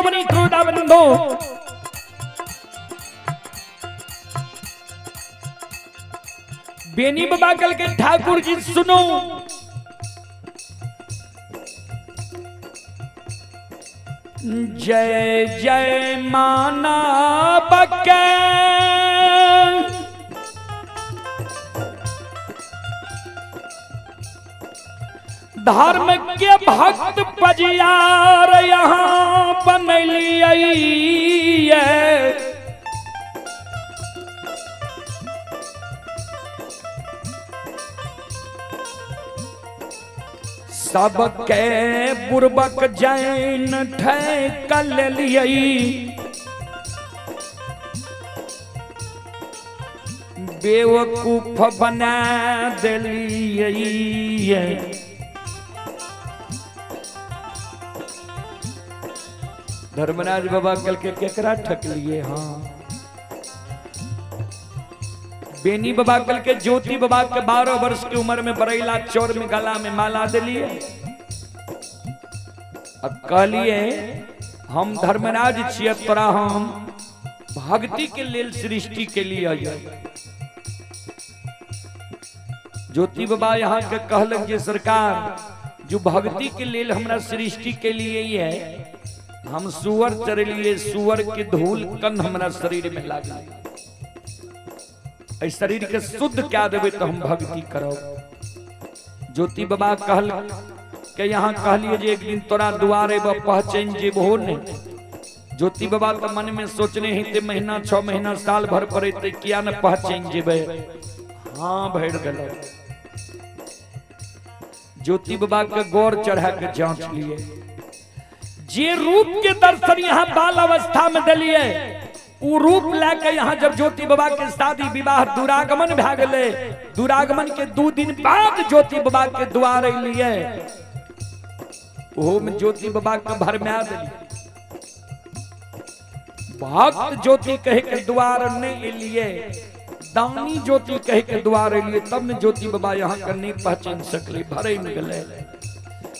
शिरोमणि श्रोता बंधु, बेनी बाबा कल के ठाकुर जी सुनो, जय जय माना बके धर्म के भक्त पजियार यहाँ बनलियै। सबके बुरबक जैन ठैकल लियै, बेवकूफ बना देलियै। धर्मराज बाबा कल के केकरा ठकलिए? हाँ, बेनी बाबा कल के ज्योति बाबा के 12 वर्ष की उम्र में बरैला चौर में गला में माला दिलिए। अब कहलिए हम धर्मराज छियै, तोरा हम भक्ति के लेल सृष्टि के लिए। ज्योति बाबा यहाँ के कहलक जे सरकार जो भक्ति के लेल हमरा सृष्टि के लिए ही है, हम सुअर चढ़लिए, सुअर के धूल कन हमरा शरीर में लागल, एहि शरीर के शुद्ध क्या देबै तो हम भक्ति करब। ज्योति बाबा कहल के यहाँ कहलिए जे एक दिन तोरा दुआरे पर पहचान जेबहो नहीं। ज्योति बाबा तो मन में सोचने ही महीना 6 महीना साल भर पर किया न पहचान जेबै। हाँ भर गल। ज्योति बाबा के गौर चढ़ा के जांच लिए, जे रूप के दर्शन यहाँ बाल अवस्था में दिलिए उ रूप लाके यहाँ जब ज्योति बाबा के शादी विवाह दुरागमन भए गेलै, दुरागमन के 2 दिन बाद ज्योति बाबा के द्वार अलिए, ओहो में ज्योति बाबा के भरमा दिलिए। भक्त ज्योति कहे के द्वार नहीं एलिए, दानी ज्योति कहे के द्वार एलिए, तब न ज्योति बाबा यहाँ के नहीं पहचान सकले, भरे में गेलै।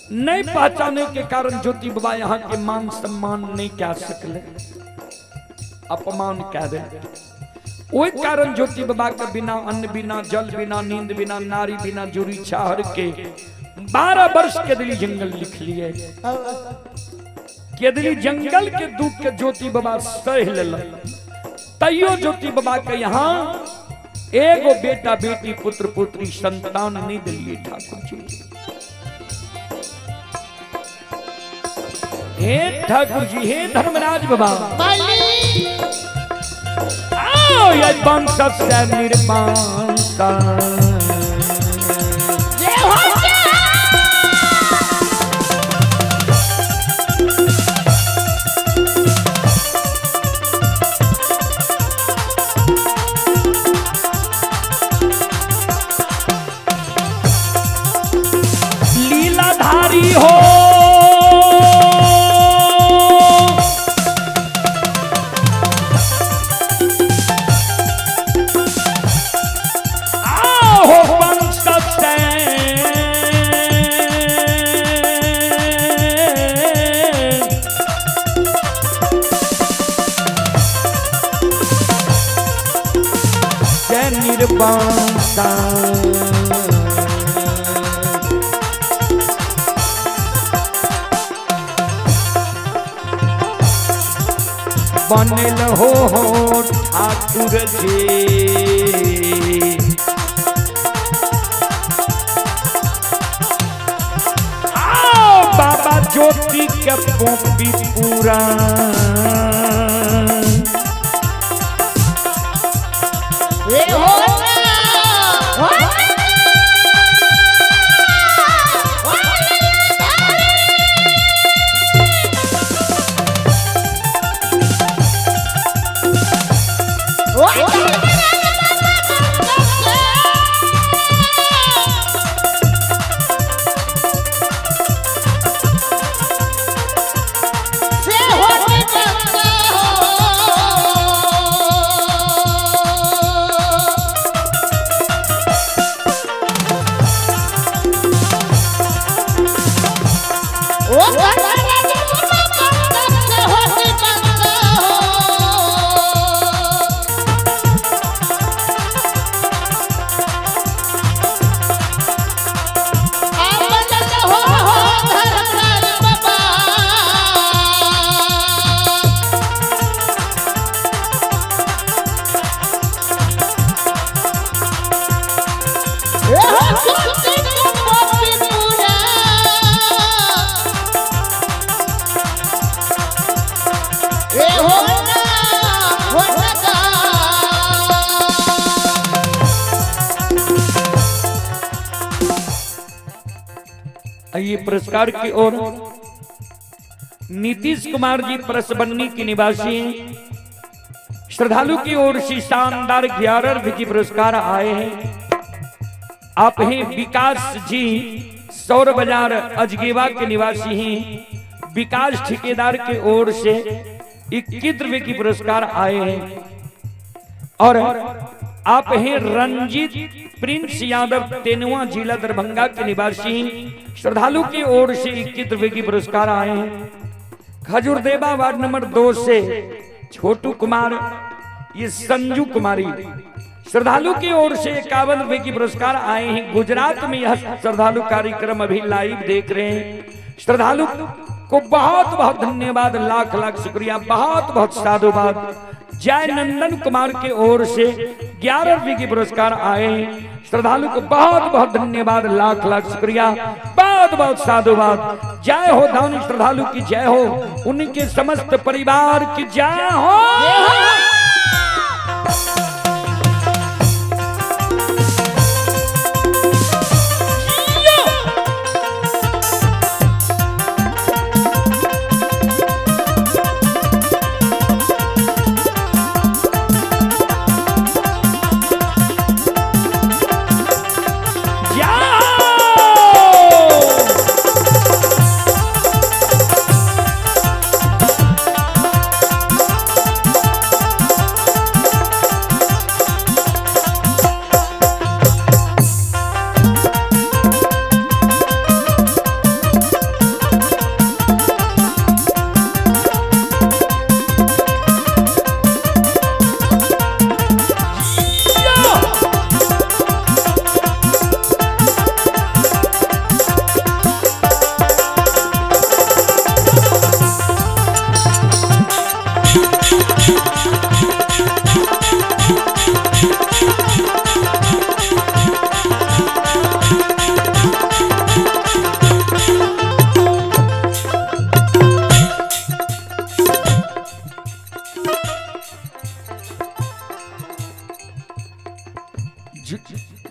नहीं पहचाने के कारण ज्योति बाबा यहाँ के मान सम्मान नहीं कह सकले, अपमान कह दे। ओहि कारण ज्योति बाबा के बिना अन्न बिना जल बिना नींद बिना नारी बिना जुरी छाहर के 12 वर्ष केदली जंगल लिख लिए। केदली जंगल के दुख के ज्योति बाबा सह लेलक, तैयो ज्योति बाबा के यहाँ एगो बेटा बेटी पुत्र पुत्री संतान नहीं दिलिए ठाकुर जी। हे ठाकुर जी, हे धर्मराज बाबा, आओ ये वंश से निर्माण। लीलाधारी हो बनल हो ठाकुर जी। आओ बाबा ज्योति के पोपी पूरा से हो। ये पुरस्कार की ओर नीतीश कुमार जी परसबन्नी के निवासी हैं। श्रद्धालु की ओर से शानदार 11 रुपए की पुरस्कार आए हैं। आप हैं विकास जी सौर बाजार अजगेवा के निवासी हैं। विकास ठेकेदार के ओर से 21 रुपए की पुरस्कार आए हैं। और आप हैं रंजीत प्रिंस यादव तेनुआ जिला दरभंगा के निवासी हैं। श्रद्धालु की ओर से 21 रुपए की पुरस्कार आए हैं। खजुरदेवा वार्ड नंबर 2 से छोटू कुमार, ये संजू कुमारी श्रद्धालु की ओर से 51 रुपए की पुरस्कार आए हैं। गुजरात में यह श्रद्धालु कार्यक्रम अभी लाइव देख रहे हैं। श्रद्धालु को बहुत बहुत धन्यवाद, लाख लाख शुक्रिया, बहुत बहुत साधुवाद। जय नंदन कुमार के ओर से 11 रुपए की पुरस्कार आए हैं। श्रद्धालु को बहुत बहुत धन्यवाद, लाख लाख शुक्रिया, बहुत बहुत साधुवाद। जय हो धानी श्रद्धालु की जय हो, उनके समस्त परिवार की जय हो।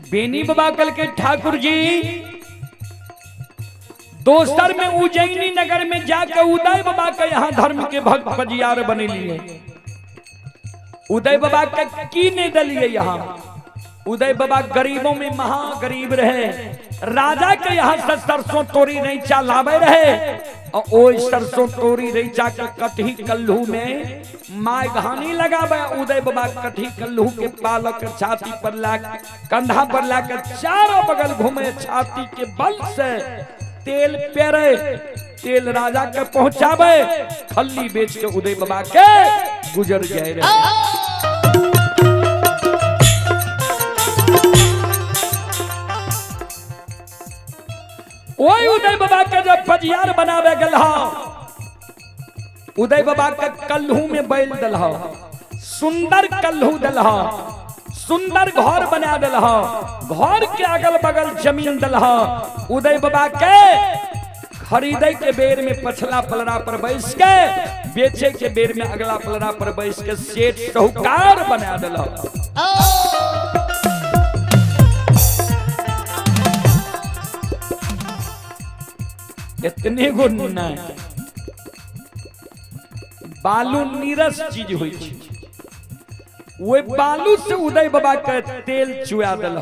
बेनी बाबा कल के ठाकुर जी दोसर में उज्जैनी नगर में जाकर उदय बाबा के यहाँ धर्म के भक्त पजियार बने लिए। उदय बाबा के की नहीं दलिए यहाँ। उदय बाबा गरीबों में महा गरीब रहे। राजा के यहाँ से सरसों तोरी रैचा लावे रहे और ओई सरसों तोरी रैचा के कटही कल्लू में my घानी लगावे। उदय बाबा कटही कल्लू के पालक छाती पर ला कंधा पर ला के चारों बगल घूमे, छाती के बल से तेल पेरे, तेल राजा के पहुंचावे, खल्ली बेच के उदय बाबा के गुजर गए रहे। ओई उदय बाबा के जब पजियार बनावे गल, उदय बाबा के कल्हू में बैल दल, सुंदर कल्हू दल, सुंदर घर बना दल, घर के अगल बगल जमीन दल। उदय बाबा के खरीदे के बेर में पछला पलड़ा पर बैस के, बेचे के बेर में अगला पलड़ा पर बैस के सेठ साहूकार बना दल। इतने गो नहीं, बालू नीरस चीज होई छै, ओहि बालू से उदय बाबा के तेल चुआ दल।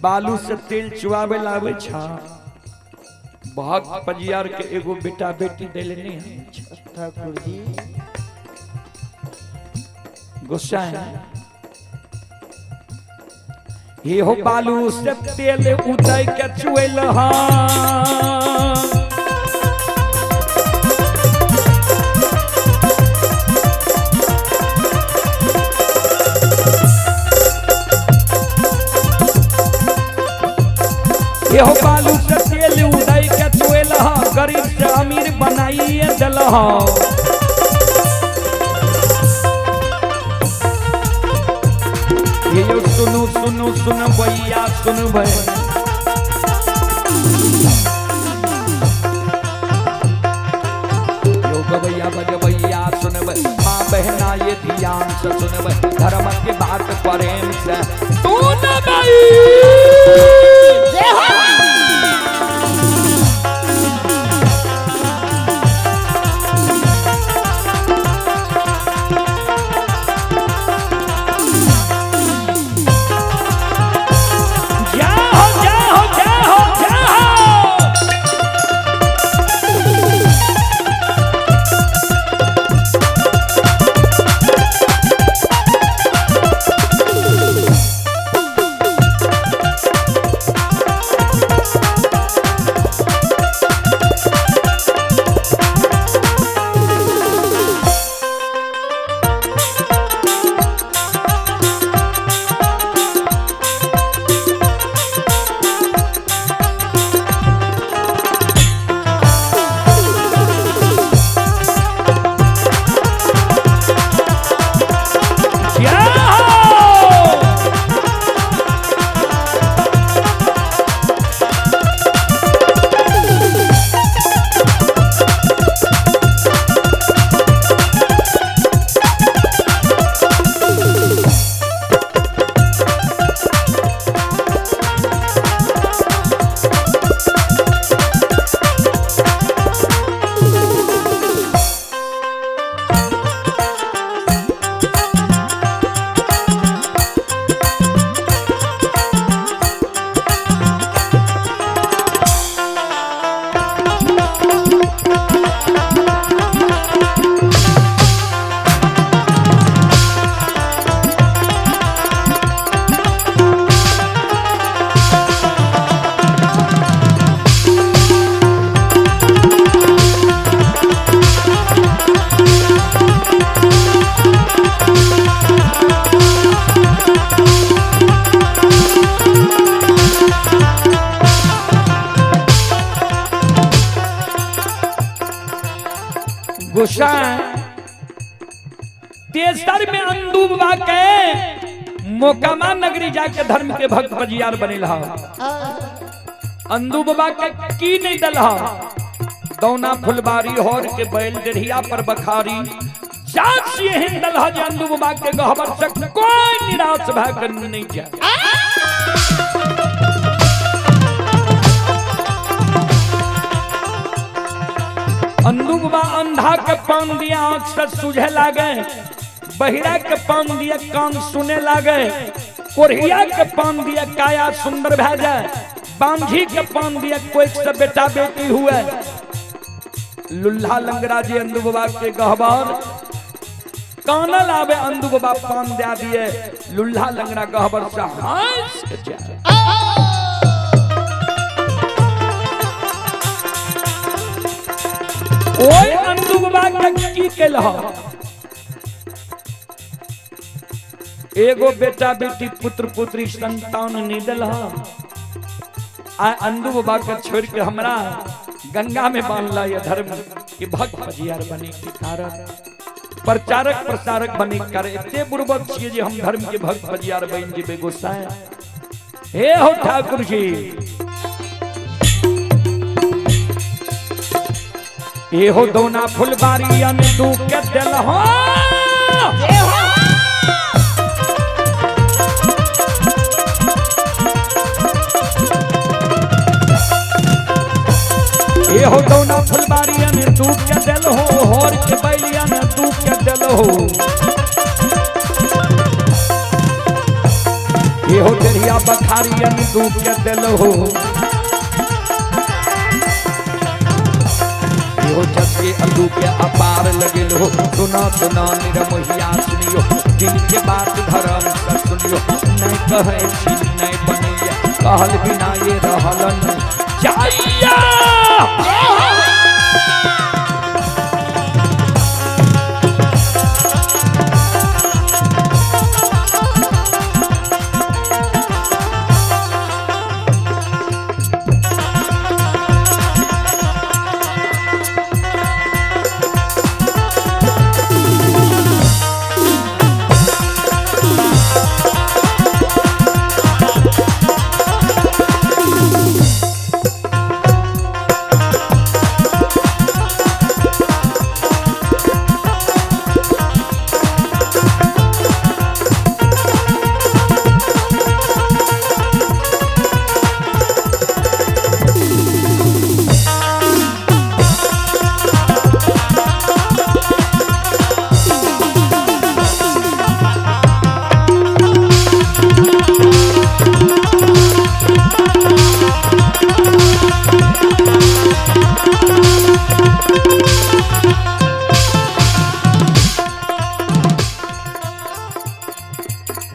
बालू से तेल चुआवे लावे छा। भक्त पजियार के एगो बेटा बेटी देले नहीं है ठाकुर जी। गुस्सा है ये हो बालू से तेल उदय के चुएल। ये हो बालू से तेल उदय के चुएल, गरीब से अमीर बनाइए दिल। ये सुनु सुनु सुन भैया सुन भैया, यो गवैया बजवैया सुन माँ बहना ये ध्यान से सुन, धर्म के बात प्रेम से सुन भाई। जय हो। गोसाई तेसर में अंदू बाबा के मोकामा नगरी जाके धर्म के भक्त बजियार बनेल हा। अंदू बाबा के की नहीं दल हा, दौना फुलबारी होर के बैल डेढ़िया पर बखारी जात एहन दल हा जे अंदू बाबा के गहबर से कोई निराश भए के नहीं जाए। अंदू बाबा अंधा के पान दिया आंख से सूझे लागे, बहिरा के पान दिया कान सुने लागे, कोढ़िया के पान दिया काया सुंदर भए जाए, बांझी के पान दिया कोई से बेटा बेटी हुए। लुल्हा लंगड़ा जी अंदू बाबा के गहबर कानल आवे, अंदू बाबा पान दिया दिए, लुल्हा लंगड़ा गहबर से हंस के जाए। ओए अंदू बाबा के की केलह, एगो बेटा बेटी पुत्र पुत्री संतान नहीं दिल। आ अंदू बाबा के छोड़ के हमरा गंगा में बांधला ये धर्म के भक्त बजियार बने के कारण प्रचारक प्रसारक बने के कारण एते बुर्बक छियै जे हम धर्म के भक्त बजियार बन जेबै गोसाई। हे हो ठाकुर जी, ए हो दौना फुलबारी अंदू के दिल हो, ए हो दौना फुलबारी अंदू के दिल हो, होर के बैलिया अंदू के दिल हो, ए हो डेढ़िया बखारी अंदू के दिल हो, हो जसके अंदू के अपार लगेल हो। सुना सुना निरमोहिया सुनियो, जिनके बात धर्म से सुनियो, नहीं कहे छी नहीं बनैया, कहल बिना ये रहल नहीं जाइया।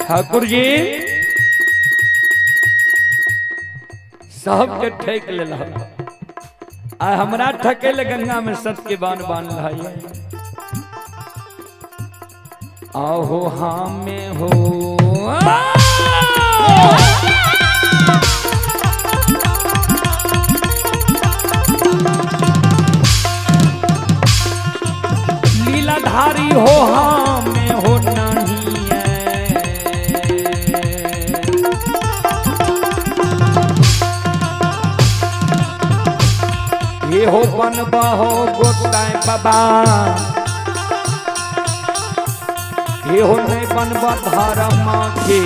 ठाकुर जी सबके ठेक लेल आ हमरा ठके ले गंगा में सत के बान बान लाई। आहो हमें हो लीलाधारी हो हमें हो नहीं है। ये हो बनबा हो गोसाई बाबा, ये हो नहीं बनबा धर्म के।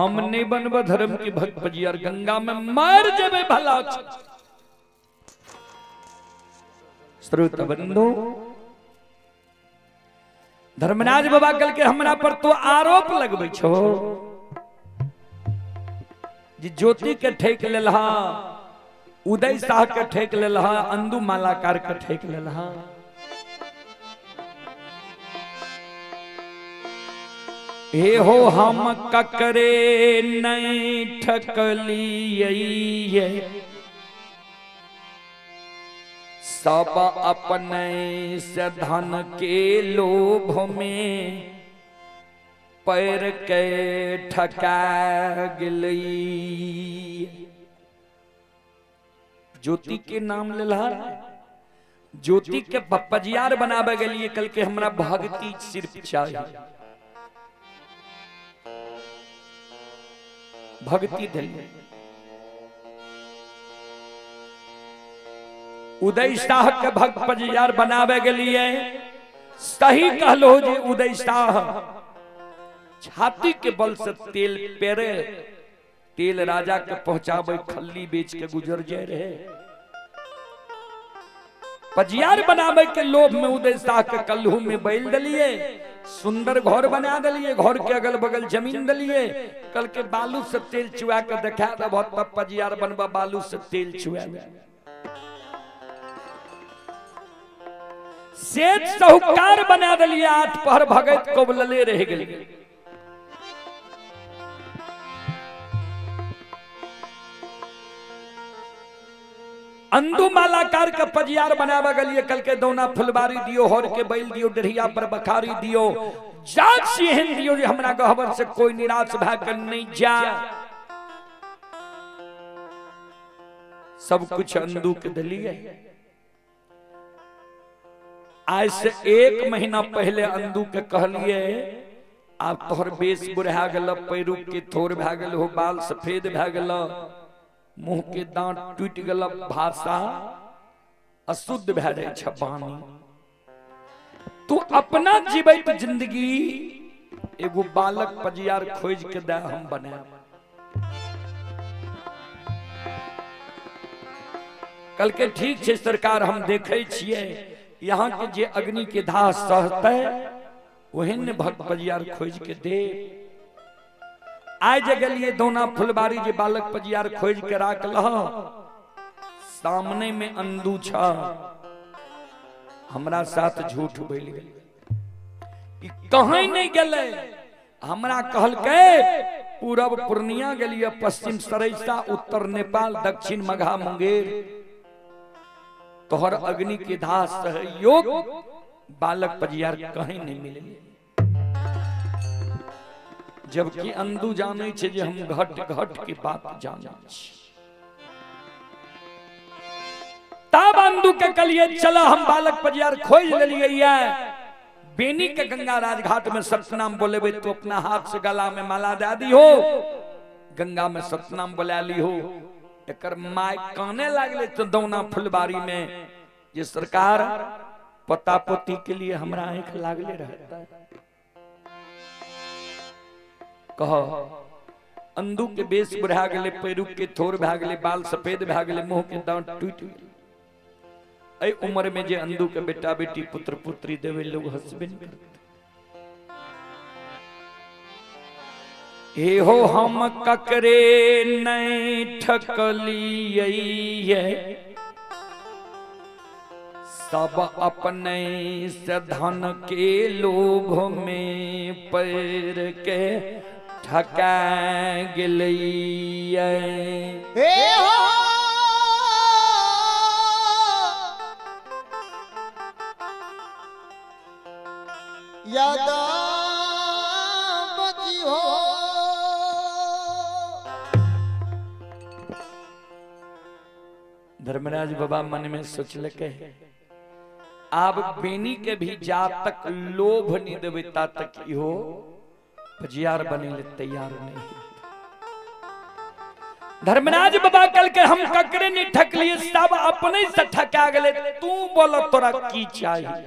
हम नहीं बनब धर्म के भक्त पजियार, गंगा में मर जेबे भला। श्रोता बंधु, धर्मराज बाबा कल के हमरा पर तो आरोप लगबै छो जे ज्योति के ठेक लेलहा, उदय शाह के ठेक लेलहा, अंदू मालाकार के ठेक लेलहा। हे हो हम ककरे नहीं ठकलियै, सब अपने से धन के लोभ में पैर के ठका गेलै। ज्योति के नाम लेलहा, ज्योति के पजियार बनावे गेलिए, कल के हमरा भक्ति सिर्फ चाहिए, भक्ति दिलिए। उदय शाह के भक्त पजियार बनावे के लिए सही कहलो जे उदय शाह छाती के बल से तेल पेरे, तेल राजा के पहुंचावे, खल्ली बेच के गुजर जाए रहे। पजियार बनावे के लोभ में उदय शाह के कल्हू में बैल दिलिए, सुंदर घर बना दिलिए, घर के अगल बगल जमीन दिलिए, कल के बालू से तेल चुआ के देखा दब तब पजियार बनबा, बालू से तेल चुआ। सेठ साहूकार बना दिलिए, आठ पहर भगत कोबलले रह गेलिए। अंदू मालाकार के पजियार बनावे गेलिए, कल के दौना फुलबारी दियो, हर के बैल दियो, डढ़िया पर बखारी दियो, जात सिंहन दियो जे हमरा गहबर से कोई निराश भए के नहीं जा। सब कुछ अंदू के दिलिए। आज से 1 महीना पहले अंदू के कहलिए, आप तोहर बेस बुढ़ा गेल, पैरू के थोर भए गेल हो, बाल सफेद भए गेल, मुंह के दांत टूट गेल, भाषा अशुद्ध भए जाइ छै वाणी। तू अपना जीवित जिंदगी एगो बालक पजियार खोज के दे, हम बनाएब। कल के ठीक छै सरकार, हम देखे छियै यहाँ के जे अग्नि के धाह सहते ओहन भक्त पजियार खोज के दे। आइ जे गेलिए दौना फुलबारी जे बालक पजियार खोज के राखल, सामने में अंदू छ, हमरा साथ झूठ बोल गेल, कहीं नहीं गेलै। हमरा कहलकै पूरब पूर्णिया गेलिए, पश्चिम सरैसा, उत्तर नेपाल, दक्षिण मघा मुंगेर, तोहर अग्नि के धाह सहयोग बालक पजियार कहीं नहीं मिले। जबकि अंदू जाने छे जे हम घट घट के बात जाने छी। तब अंदू के कलिए चला हम बालक पजियार खोज लेलिए। बेनी के गंगा राजघाट में सतनाम बोलेबे तो अपना हाथ से गला में माला दे दी हो, गंगा में सतनाम बोला ली हो। एकर my काने लागले तो दौना फुलबारी में जे सरकार पता पोती के लिए हमरा आंख लागले रहता है। कह अंदू के बेस बुढ़ा गेले, पैरू के थोर भए गेले, बाल सफेद भए गेले, मुंह के दांत टूट गेले। एहि उम्र में जे अंदू के बेटा बेटी पुत्र पुत्री देवे लोग हंसबे नहीं करते। हे हो हम ककरे नहीं ठकलियै, सब अपने से धन के लोभ में पैर के ठका गेलियै। हे हो यादव जी हो, धर्मराज बाबा मन में सोचलकै आब बेनी के भी जा तक लोभ नहीं देवे ता तक इहो पजियार बने ले तैयार नहीं। धर्मराज बाबा कल के हम ककरे नहीं ठकलिए, सब अपने से ठका गेले, तू बोल तोरा की चाहिए।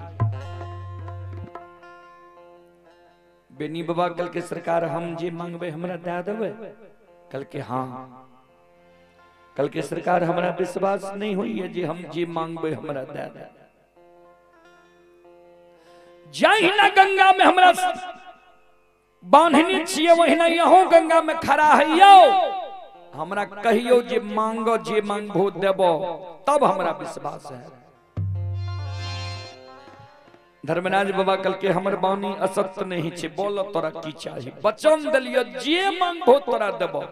बेनी बाबा कल के सरकार हम जे मांगबे हमरा दे देबै? कल के हाँ। कल के सरकार हमरा विश्वास नहीं होइए जे हम जे मांगबे हमरा दे दे। जहिना गंगा में हमरा बांधने छियै वहिना यहो गंगा में खड़ा है यौ, हमरा कहियो जे मांगो जे मांगबो देबो तब हमरा विश्वास है। धर्मराज बाबा कल के हमर बानी असत्य नहीं छे, बोलो तोरा की चाही, वचन देलियो जे मांगबो तोरा देबो।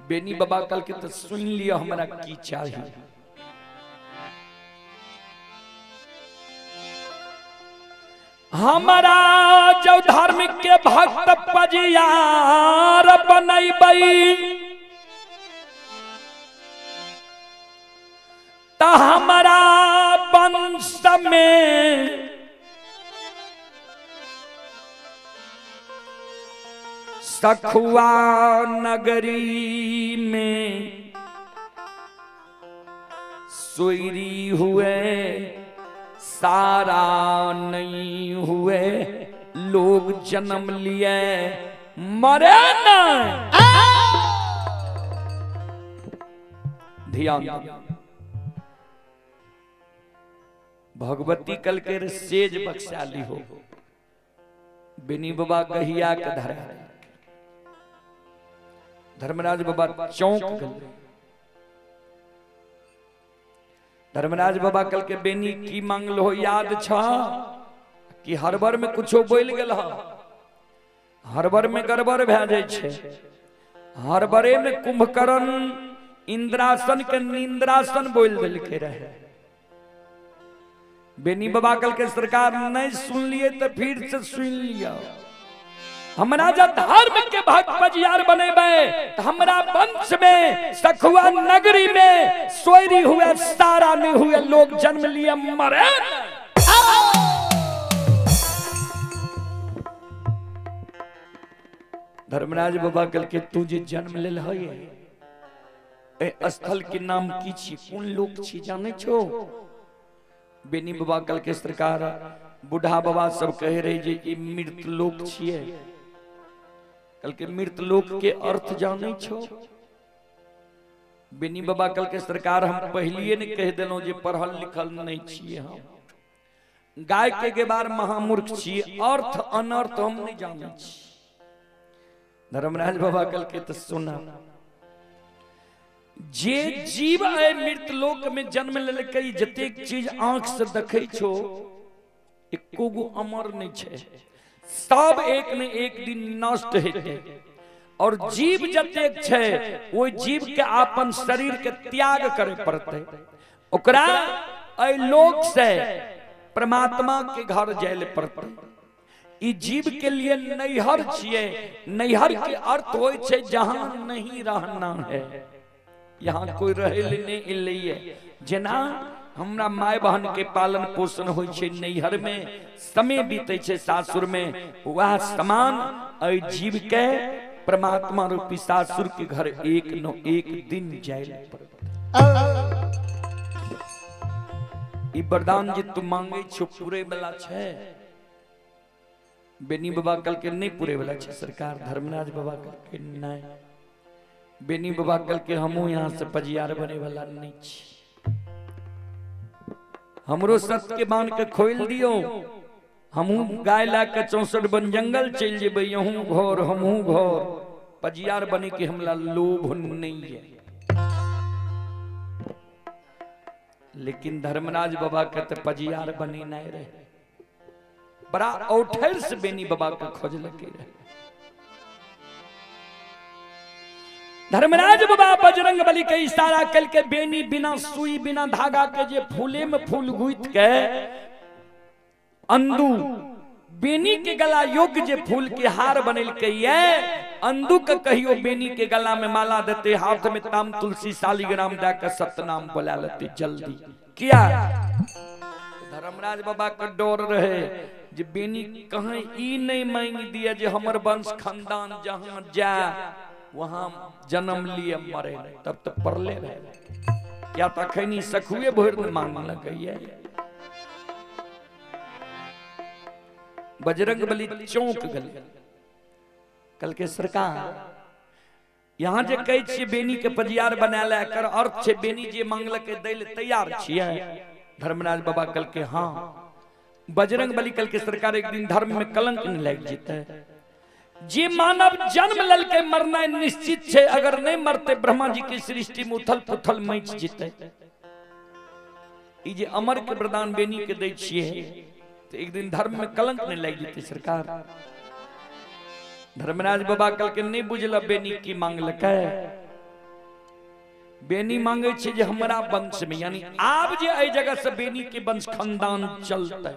बेनी बाबा कल के तो सुन लियो हमरा की चाही। हमारा जो धार्मिक के भक्त पजियार बनैबै त हमारा वंश में सखुआ नगरी में सोयरी हुए सारा नहीं हुए लोग जन्म लिए मरे नहीं। ध्यान भगवती कल के सेज बख्शाली हो बेनी बाबा गहिया के धरा धर्मराज बाबा चौंक गए। धर्मराज बाबा कल के बेनी की मांगल हो याद छ कि हरबर में कुछो बोल गेल, हरबर में गड़बड़ भए जाइ छै, हरबरे में कुंभकर्ण इंद्रासन के निंद्रासन बोल देलके रहे। बेनी बाबा कल के सरकार नहीं सुन लिए तो फिर से सुन लिया। हमरा जब धर्म के भक्त पजियार बनेबै त हमरा वंश में सखुआ नगरी में सोयरी हुए सारा नहीं हुए लोग जन्म लिए मरे। धर्मराज बाबा कल के तू जे जन्म लेल है ए स्थल के नाम की छी, कोन लोक छी जाने छो? बेनी बाबा कल के सरकार बूढ़ा बाबा सब कहे रहे जे ई मृत लोक छिए। कल के मृत लोक के अर्थ जाने छो? बेनी बाबा कल के सरकार हम पहलिए ने कह देलहुं जे पढ़ल लिखल नहीं छिए, हम गाय के गेबार महामूर्ख छिए, अर्थ अनर्थ हम नहीं जाने छी। धर्मराज बाबा कल के तो सुना जे जीव आए मृत लोक में जन्म लेलकै जतेक चीज आंख से देखै छो एको गो अमर नहीं छे, सब एक न एक दिन नष्ट हेतै। और जीव जतेक छे ओहि जीव के अपन शरीर के त्याग करे पड़तै, ओकरा एहि लोक से परमात्मा के घर जाय ले पड़तै। ई जीव के लिए नैहर छिए, नैहर के अर्थ होय छे जहां नहीं रहना है, यहाँ कोई रहे ले नहीं एलैये। जेना हमरा my बहन के पालन पोषण होइ छै नैहर में, समय बीतै छै सासुर में, वह समान एहि जीव के परमात्मा रूपी सासुर के घर एक न एक दिन जाय पड़तै। ई वरदान जे तू मांगे छो पूरे वाला छै? बेनी बाबा कल के नहीं पूरे वाला छै सरकार। धर्मराज बाबा कल के नहीं। बेनी बाबा कल के हमू यहाँ से पजियार बने वाला नहीं छी, हमरो सत्य के बांध के खोल दियो, हमहू गाय ला के 64 बन जंगल चल जेबै, यहूं घर हमहू घर, पजियार बने के हमला लोभ नहीं है। लेकिन धर्मराज बाबा के तो पजियार बने नहीं रहे, बड़ा औठर से बेनी बाबा के खोज लगे रहे। धर्मराज बाबा बजरंग बली के इशारा कल के बेनी बिना सुई बिना धागा के जे फूले में फूल गुथ के अंदू बेनी के गला योग्य जे फूल के हार बनल के ये अंदू के कहियो बेनी के गला में माला देते, हाथ में ताम तुलसी शालिग्राम दे के सतनाम बोला लेते जल्दी। किया धर्मराज बाबा के डर रहे जे बेनी कहीं ई नहीं मांग दिया जे हमर वंश खानदान जहां जा वहां जन्म लिए मरे, तब तो परले रहे। क्या तखनी सखुए भर मांग लगैया। बजरंग बली चौंक गेल। कल के सरकार यहाँ जे कहै छियै बेनी के पजियार बना ले, एकर अर्थ छै बेनी जे मांगलकै दै ले तैयार छियै। धर्मराज बाबा कल के हाँ। बजरंग बली कल के सरकार एक दिन धर्म में कलंक नहीं लागि जेतै। जे मानव जन्म ललके मरनाइ निश्चित छै, अगर नहीं मरते ब्रह्मा जी के सृष्टि में उथल पुथल मचि जेतै। ई जे अमर के वरदान बेनी के दै छियै तो एक दिन धर्म में कलंक नहीं लागि जेतै सरकार। धर्मराज बाबा कल के नहीं बुझल बेनी की मांगलकै। बेनी मांगे छै जे हमरा वंश में, यानी आब जे एहि जगह से बेनी के वंश खानदान चलतै,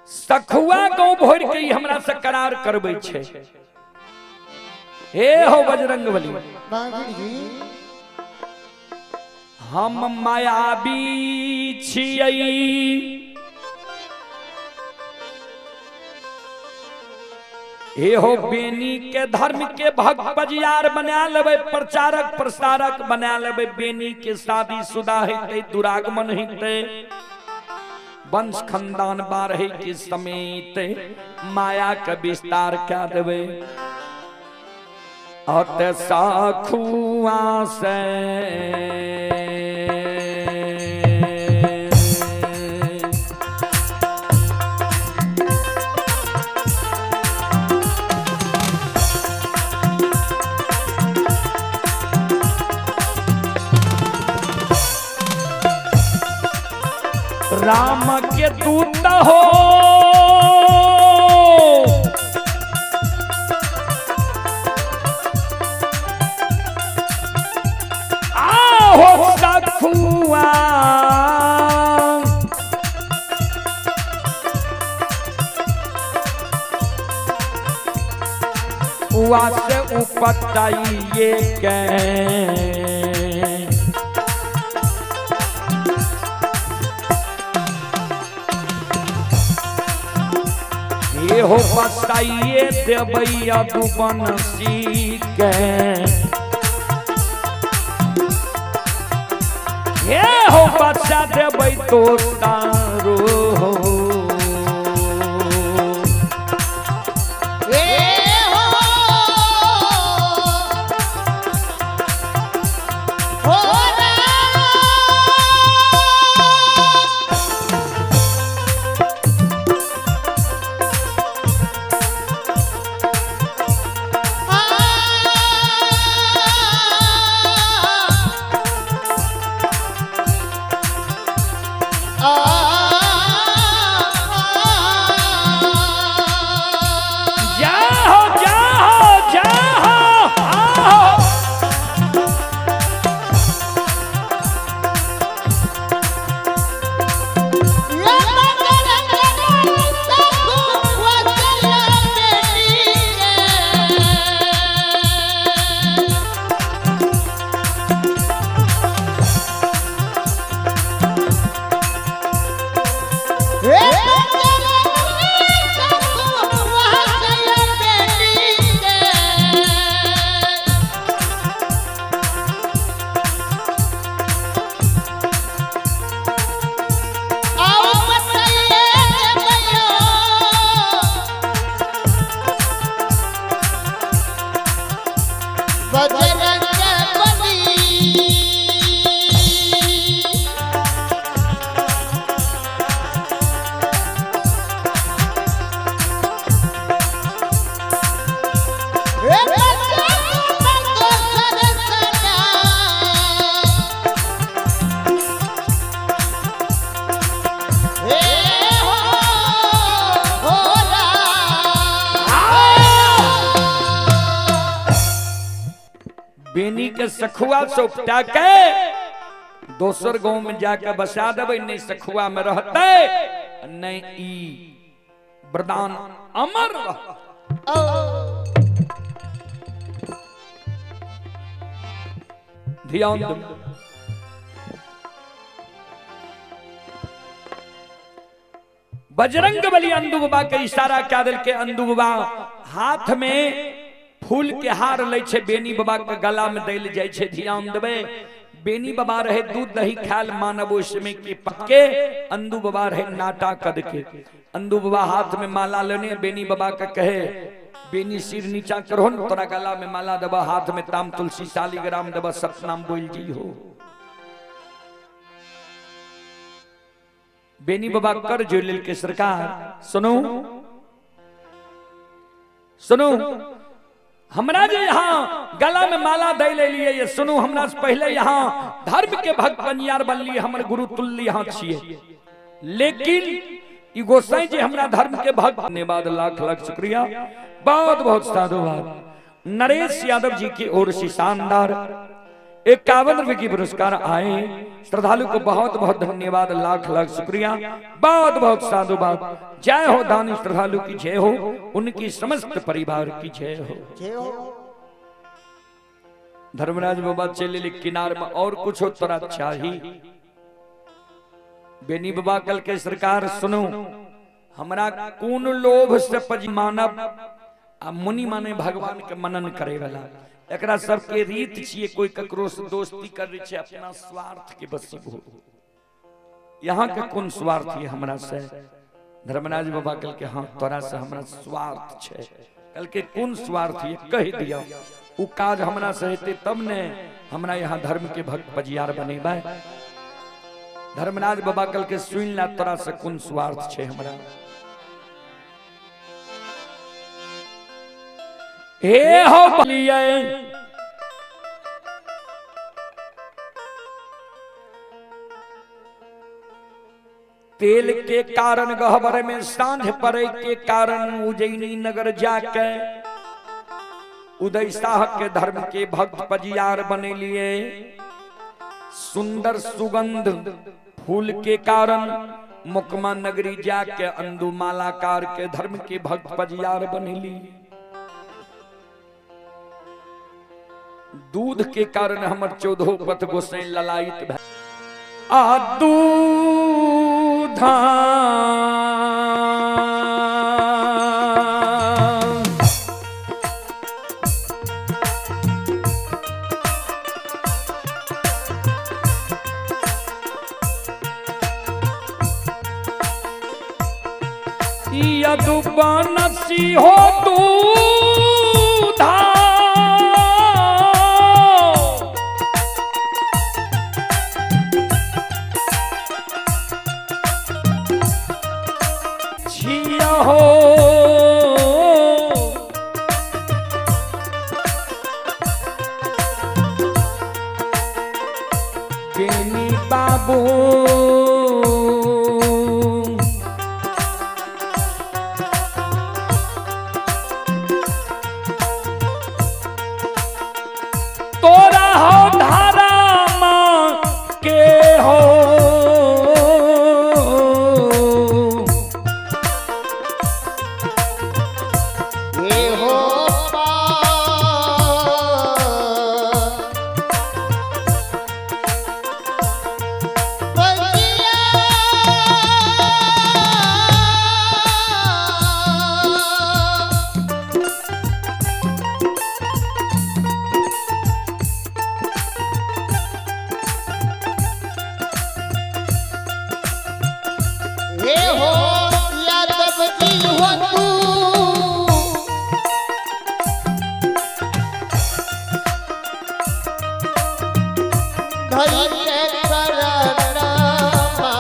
सखुआ गांव भरि के ई हमरा से करार करबै छै। हे हो बजरंग बली, हम मायावी छियै, हे हो बेनी के धर्म के भक्त बजियार बना लेबै, प्रचारक प्रसारक बना लेबै। बेनी के शादी शुदा हेतै, दुरागमन हेतै, वंश खानदान बाढ़े के समेत माया के विस्तार कए देबै। अत साखुआ से राम के दूत हो, आहो सखुआ उआ से उपटाइए के हो बताइए देवैया दुबनसी के, हे हो बचा देबै तो तारो हो। बेनी के सखुआ से उपटा के दोसर गांव में जाके बसा देबै, नहीं सखुआ में रहते नहीं ई वरदान अमर रहतै। ध्यान दो, बजरंग बली अंदू बाबा के इशारा क्या दिल के अंदू बाबा हाथ में फूल के हार लै छै, बेनी बाबा के गला में दैल जाइ छै। ध्यान देबै, बेनी बाबा रहे दूध दही खायल मानव ओहि समय के पक्के, अंदू बाबा रहे नाटा कद के। अंदू बाबा हाथ में माला लेने बेनी बाबा के कहे, बेनी सिर नीचा करो न तोरा गला में माला दबा, हाथ में ताम तुलसी शालिग्राम दबा, सतनाम बोल जी हो। बेनी बाबा कर जो लेल के सरकार सुनो सुनो, हमरा जे यहाँ गला में माला दे ले लिए ये सुनो, हमरा से पहले यहाँ धर्म के भक्त बनियार बनलिए, हमर गुरु तुल्य यहाँ छिए, लेकिन ई गोसाई जी हमरा धर्म के भक्त। धन्यवाद, लाख लाख शुक्रिया, बहुत बहुत साधुवाद। नरेश यादव जी की ओर से शानदार 51 रुपए की पुरस्कार आए, श्रद्धालु को बहुत बहुत धन्यवाद, लाख लाख शुक्रिया, बहुत बहुत साधुवाद। जय हो दानी श्रद्धालु की जय हो, उनकी समस्त परिवार की जय हो। जय हो। धर्मराज बाबा चले किनार में और कुछ हो तोरा चाही। बेनी बाबा कल के सरकार सुनो, हमरा कोन लोभ से पज मानव आ मुनि माने भगवान के मनन करे वाला, एकरा सबके रीत छिए, कोई ककरो से दोस्ती कर रही छे अपना स्वार्थ के बस हो। यहाँ के कोन स्वार्थ है हमरा से? धर्मराज बाबा कल के हाँ तोरा से हमरा स्वार्थ छे। कल के कोन स्वार्थ है कह दिया, उ काज हमरा से हेते तब ने हमरा यहाँ धर्म के भक्त पजियार बनेबा। धर्मराज बाबा कल के सुन ला तोरा से कोन स्वार्थ छे हमरा। हे हो बलिए तेल के कारण गहबर में सांझ पड़े के कारण उज्जैनी नगर जाके उदय शाह के धर्म के भक्त पजियार बने लिए। सुंदर सुगंध फूल के कारण मुकमा नगरी जाके अंदु मालाकार के धर्म के भक्त पजियार बने लिए। दूध के कारण हमर चौदहो पथ गोसाई ललायित आ दूधा यदुबनसी हो दूधा छिया हो बेनी बाबू तोरा हो धारा मां के हो हे हो पा बजिया हे हो यादव जी हो तू धरि के करणमा।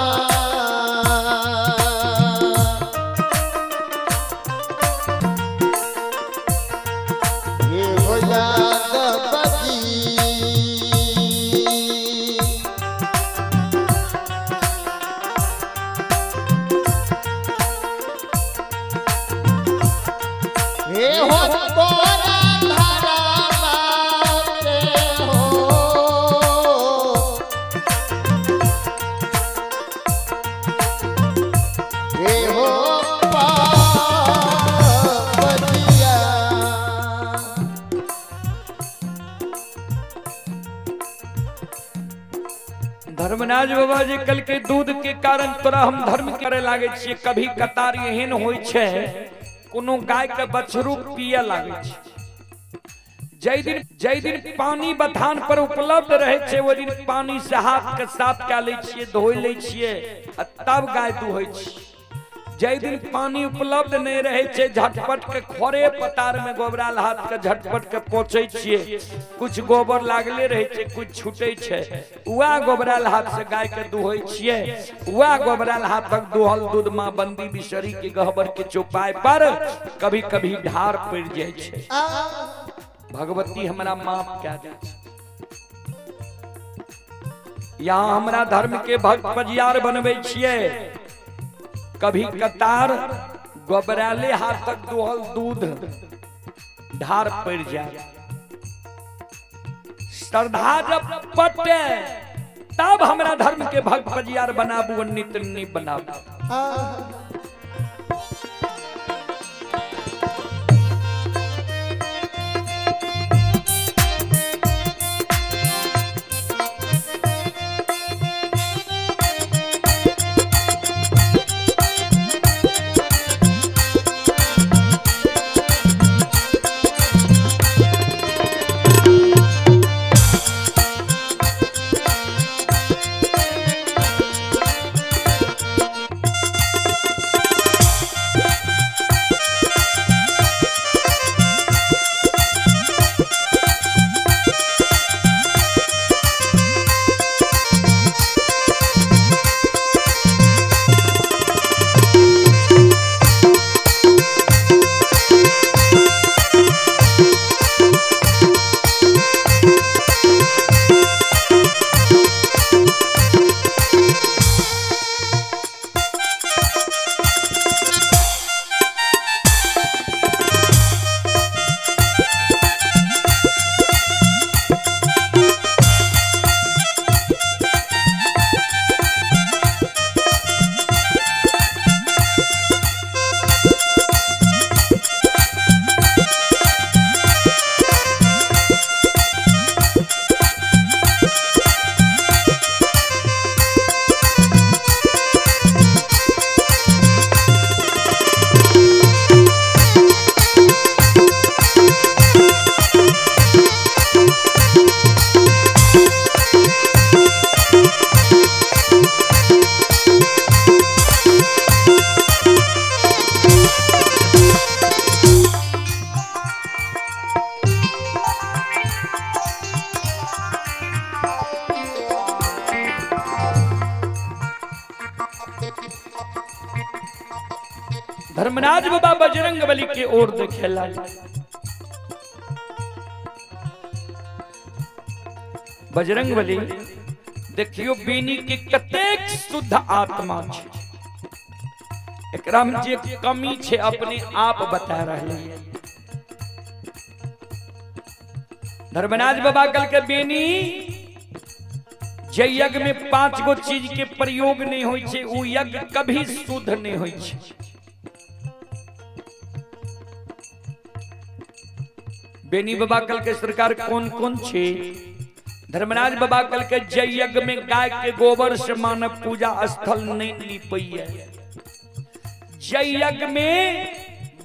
हे हो यादव जी हे हो तोरा धारा माते हो हे हो पापतिया। धर्मराज बाबा जी कल के दूध के कारण तोरा हम धर्म करे लागे छिए। कभी कतार एहन होई छे कोनो गाय के बछरू पिए लागे छे। जै दिन पानी बथान पर उपलब्ध रहे छे ओहि दिन पानी से हाथ के साफ कए लै छिए, धोइ लै छिए आ तब गाय दुहै छिए। जाहि दिन पानी उपलब्ध नहीं रहे छै, झटपट के खोरे पतार में गोबराल हाथ के झटपट के पोछै छियै। कुछ गोबर लागले रहे छै, कुछ छूटे छै, वएह गोबराल हाथ से गाय के दुहै छियै। वएह गोबराल हाथक दुहल दूध माँ बंदी बिसरी के गहबर के चौपाई पर कभी कभी ढार पड़ जाइ छै। भगवती हमरा माफ कए दै छै। यहाँ हमरा धर्म के भक्त पजियार बनबै छियै, कभी कतार गोबराले हाथक दुहल दूध ढार पड़ जाए। श्रद्धा जब पटे तब हमरा धर्म के भक्त पजियार बनाबू, नित्य नहीं बनाबू। धर्मराज बाबा बजरंग बली के ओर देखेला। बजरंग बली देखियो बेनी के कतेक शुद्ध आत्मा छे, एकरा में जे कमी छे अपने आप बता रहे। धर्मराज बाबा कल के बेनी जे यज्ञ में 5 गो चीज के प्रयोग नहीं होई छे उ यज्ञ कभी शुद्ध नहीं होई छे। बेनी बाबा कल के सरकार कौन कौन छे? धर्मराज बाबा कल के जय यज्ञ में गाय के गोबर से मानव पूजा स्थल नहीं लीपैया, जय यज्ञ में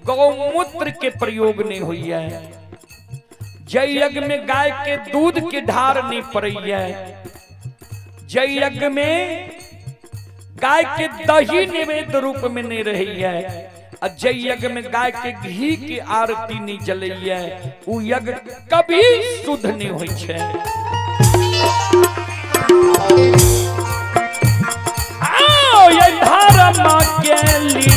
गौमूत्र के प्रयोग नहीं हुई है, जय यज्ञ में गाय के दूध के ढार नहीं पड़ैया, जय यज्ञ में गाय के दही निवेद रूप में नहीं रही है, जय यज्ञ में गाय के घी की आरती नहीं जलई है, उ यज्ञ कभी शुद्ध नहीं होई छे। आओ ये धर्म के लिए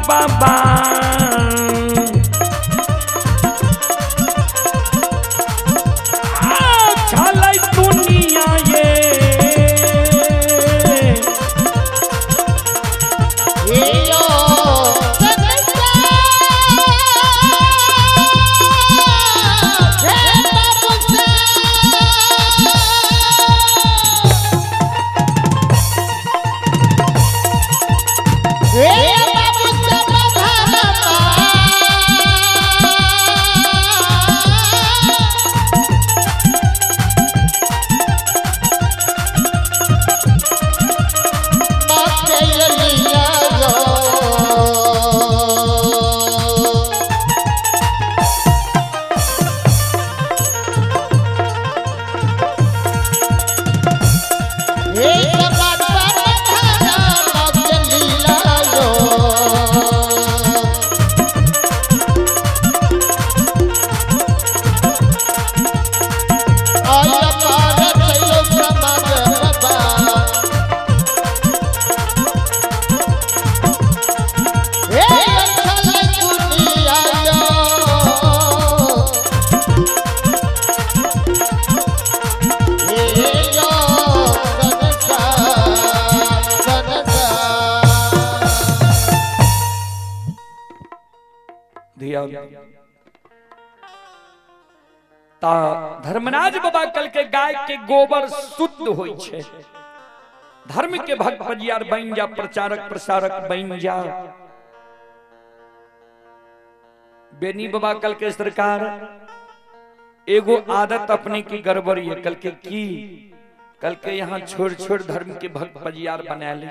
बाबा छलै। ध्यान ता धर्मराज बाबा कल के गाय के गोबर शुद्ध होई छे। धर्म के भक्त पजियार बन जा, प्रचारक प्रसारक बन जा। बेनी बाबा कल के सरकार एगो आदत अपने की गड़बड़ है, कल के की कल के यहाँ छोड़ छोड़ धर्म के भक्त पजियार बना ले।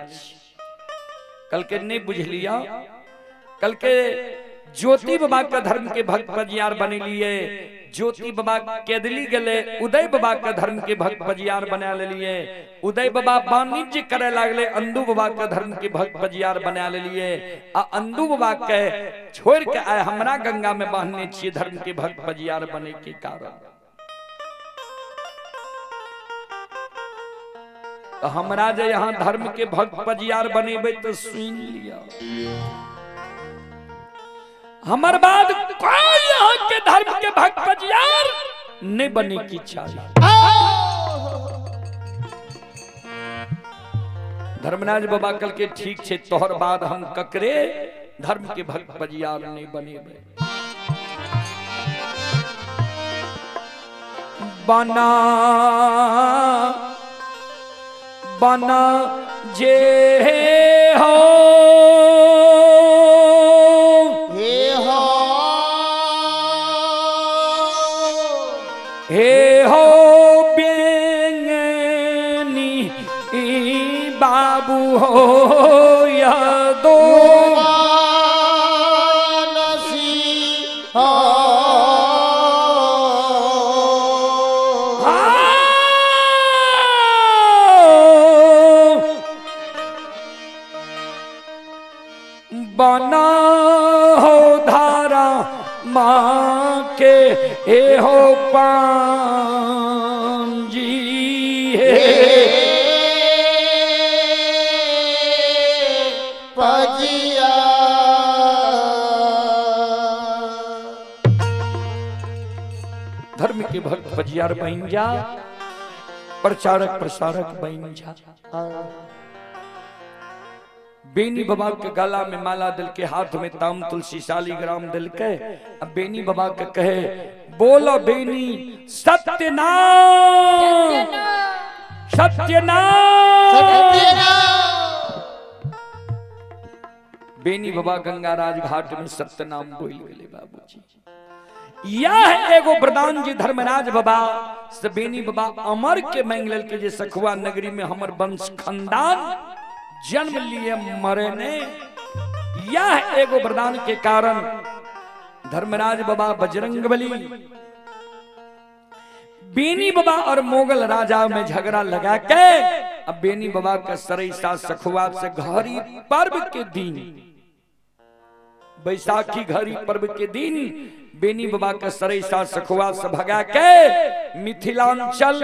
कल के नहीं बुझ लिया, कल के ज्योति बाबा का धर्म के भक्त पजियार बने लिए, ज्योति बाबा केदली गले उदय बाबा का धर्म के भक्त पजियार बना लिए, उदय बाबा वाणिज्य करे लागले अंदू बाबा का धर्म के भक्त पजियार बना लिए, आ अंदू बाबा के छोड़ के आए हमरा गंगा में बहने छिए धर्म के भक्त पजियार बने के कारण। तो हमरा जे यहाँ धर्म के भक्त पजियार बनेबे तो सुन लिया, हमर बाद कोई यहाँ के धर्म के भक्त पजियार नहीं बने की चाहिए। धर्मराज बाबा कल के ठीक छे, तोहर बाद हम ककरे धर्म के भक्त पजियार नहीं बनेबे। बना बना जे हो हे हो बेंगनी बाबू हो यादो बना हो धारा माँ के हे हो पांजी हे पजिया। धर्म के भक्त पजियार बन जा, प्रचारक प्रसारक बन जा। बेनी बाबा के गला में माला दिल के, हाथ में ताम तुलसी शालीग्राम दिल के। अब बेनी बाबा के कहे बोलो बेनी सत्यनाम सत्यनाम। बेनी बाबा गंगा राज घाट में सत्यनाम बोल गए बाबूजी। यह एगो वरदान जी धर्मराज बाबा से बेनी बाबा अमर के मांग के जे सखुआ नगरी में हमर वंश खानदान जन्म लिए मरे ने। यह एगो वरदान के कारण धर्मराज बाबा बजरंगबली बेनी बाबा और मुगल राजा में झगड़ा लगा के अब बेनी बाबा का सरैसा सखुआ से घरी पर्व के दिन, बैसाखी घरी पर्व के दिन बेनी बाबा का सरैसा सखुआ से भगा के मिथिलांचल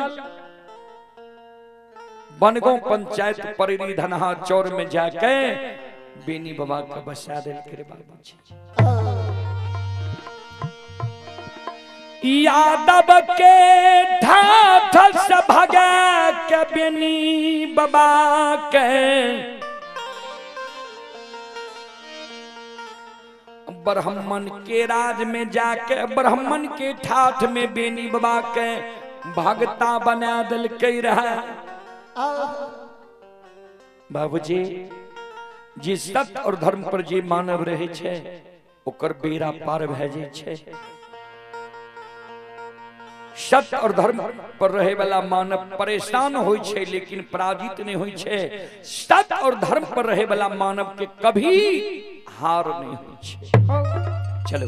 बनगांव पंचायत परेरी धनहा चौर में जाके बेनी बाबा का बसा दिल के बाबूजी। यादव के ठाठ से भगा के बेनी बाबा के ब्राह्मण के राज में जाके ब्राह्मण के ठाठ में बेनी बाबा के भगता बना दिल के रहा। बाबूजी जी सत्य और धर्म पर जे मानव रहे छे ओकर बेड़ा पार भए जाय छे। सत्य और धर्म पर रहे वाला मानव परेशान होय छे लेकिन पराजित नहीं होय छे। सत्य और धर्म पर रहे वाला मानव के कभी हार नहीं होय छे। चलो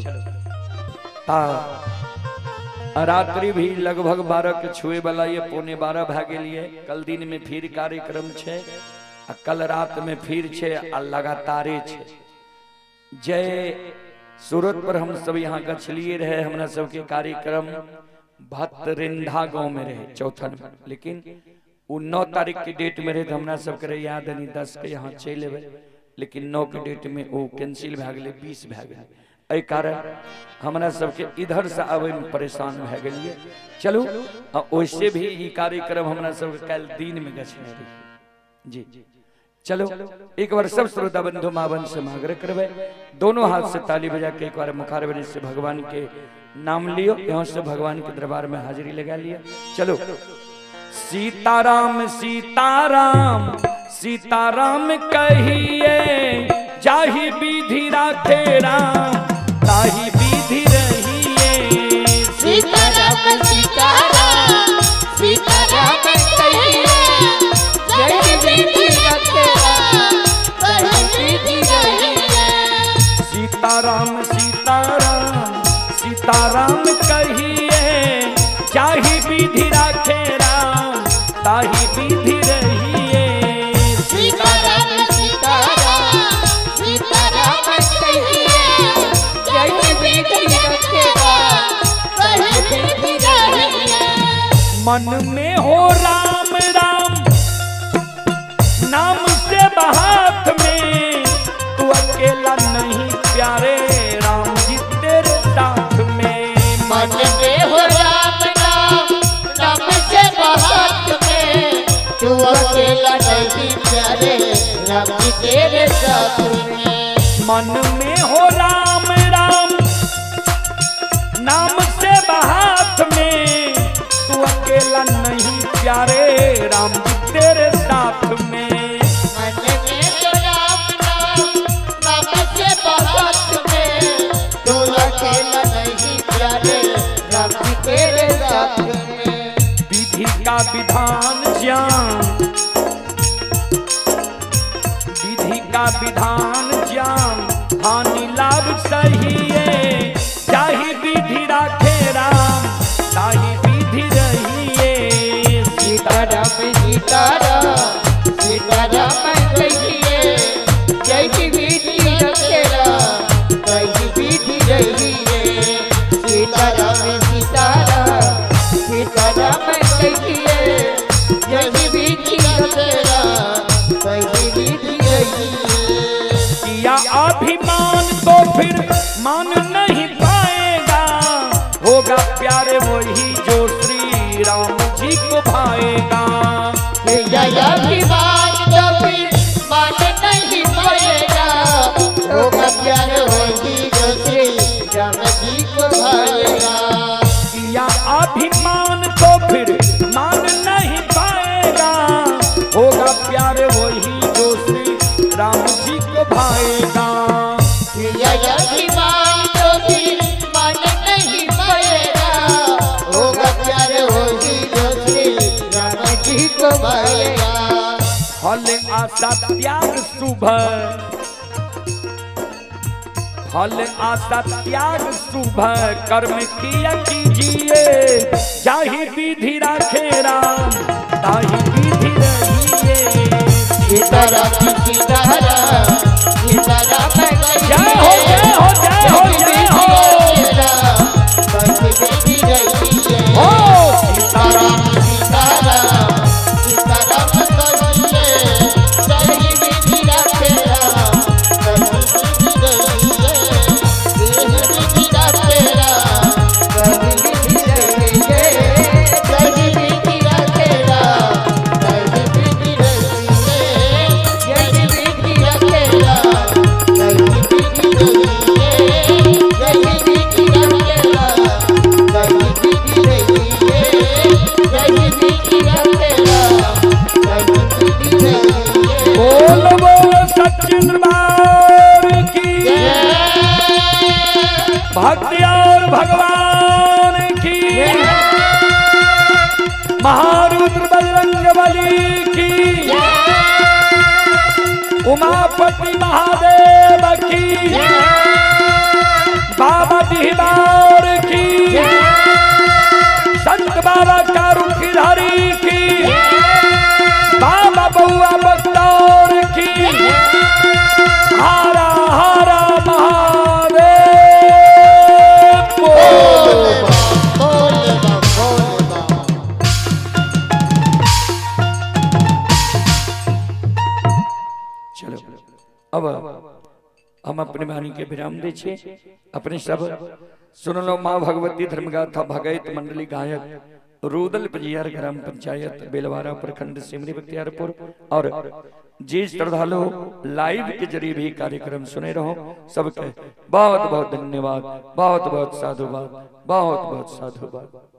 रात्रि भी लगभग 12 के छुए वाला ये 11:45 भए गेलिए। कल दिन में फिर कार्यक्रम छे आ कल रात में फिर छे आ लगातारे छे। जय सूरत पर हम सब यहाँ गछलिए रहे, हमरा सबके कार्यक्रम भतरिंधा गांव में रहे चौथन में, लेकिन वो 9 तारीख के डेट में रहे तो हमरा सबके रहे याद नहीं 10 के यहाँ चलि एबै, लेकिन 9 के डेट में वो कैंसिल भए गेलै, 20 भए गेलै। एहि कारण हमरा सबके इधर से आबै में परेशान भए गेलिए। चलू वैसे भी ई कार्यक्रम हमरा सबके काल्हि दिन में गछने रही जी। चलो एक बार सब श्रोता बंधु मावन से आग्रह करवे, दोनों हाथ से ताली बजा के एक बार मुखारविंद से भगवान के नाम लियो, यहाँ से भगवान के दरबार में हाजिरी लगा लिया। चलो सीताराम सीताराम सीताराम कहिए, जाहि विधि राखे राम ताहि विधि रहिए। सीताराम सीताराम सीताराम कहिए, जाहि विधि राखे राम ताहि विधि रहिए। सीताराम सीताराम सीताराम कहिए, जाहि विधि राखे राम ताहि विधि रहिए। सीताराम सीताराम सीताराम कहिए, जाहि विधि राखे राम ताहि विधि रहिए। मन में हो राम राम नाम से हाथ में, तू अकेला नहीं प्यारे राम जी तेरे साथ में। मन में हो राम नाम नाम से हाथ में, तू अकेला नहीं प्यारे राम जी तेरे साथ में। मन में हो राम राम नाम से हाथ में, तू अकेला नहीं प्यारे राम जी तेरे साथ में। मन में तो राम नाम नाम से हाथ में, तू अकेला नहीं प्यारे राम जी तेरे साथ में। विधि का विधान ज्ञान, विधि का विधान ज्ञान हानि लाभ सहिए, जाहि विधि राखे राम ताहि विधि रहिए। सीताराम सीताराम सीताराम कहिए, जाहि विधि राखे राम ताहि विधि रहिए। सीताराम सीताराम सीताराम कहिए, जाहि विधि राखे राम ताहि विधि रहिए। किया अभिमान तो फिर मान नहीं पाएगा, होगा प्यारे वही जो श्री राम जी को भाएगा। अभिमान तो फिर मान नहीं पाएगा, होगा प्यार वही जो श्री राम जी को भाएगा। किया अभिमान तो फिर मान नहीं पाएगा, होगा प्यार वही जो श्री राम जी को भाएगा। किया अभिमान तो फिर मान नहीं पाएगा, होगा प्यार वही जो श्री राम जी को भाएगा। फल आशा त्याग शुभ, फल आशा त्याग शुभ कर्म किया कीजिए, जाहि विधि राखे राम ताहि विधि रहिए। सीताराम सीताराम सीताराम जय हो जय हो जय हो जय हो हो सीताराम सीताराम सीताराम कहिए, जाहि विधि राखे राम ताहि विधि रहिए। जाहि विधि राखे राम ताहि विधि रहिए। जाहि विधि राखे राम ताहि विधि रहिए। जाहि विधि राखे राम ताहि विधि रहिए। जाहि विधि राखे राम ताहि विधि रहिए। जाहि विधि राखे राम ताहि विधि रहिए। बोल बोल सच्चे दरबार की, भक्ति और भगवान की, महारुद्र बजरंग बली की, उमापति महादेव की, बाबा बिहबार की, संत बाबा कारुखिधारी की, बाबा बउआ बख्तौर की, हारा हारा महादेव बोल। चलो अब हम अपने वाणी के विराम दे छे। अपने सब सुन लो माँ भगवती धर्मगाथा भगैत मंडली गायक रूदल पजियार ग्राम पंचायत बेलवारा प्रखंड सिमरी बख्तियारपुर। और जी श्रद्धालु लाइव के जरिए भी कार्यक्रम सुने रहो, सबके बहुत बहुत धन्यवाद, बहुत बहुत साधुवाद, बहुत बहुत साधुवाद।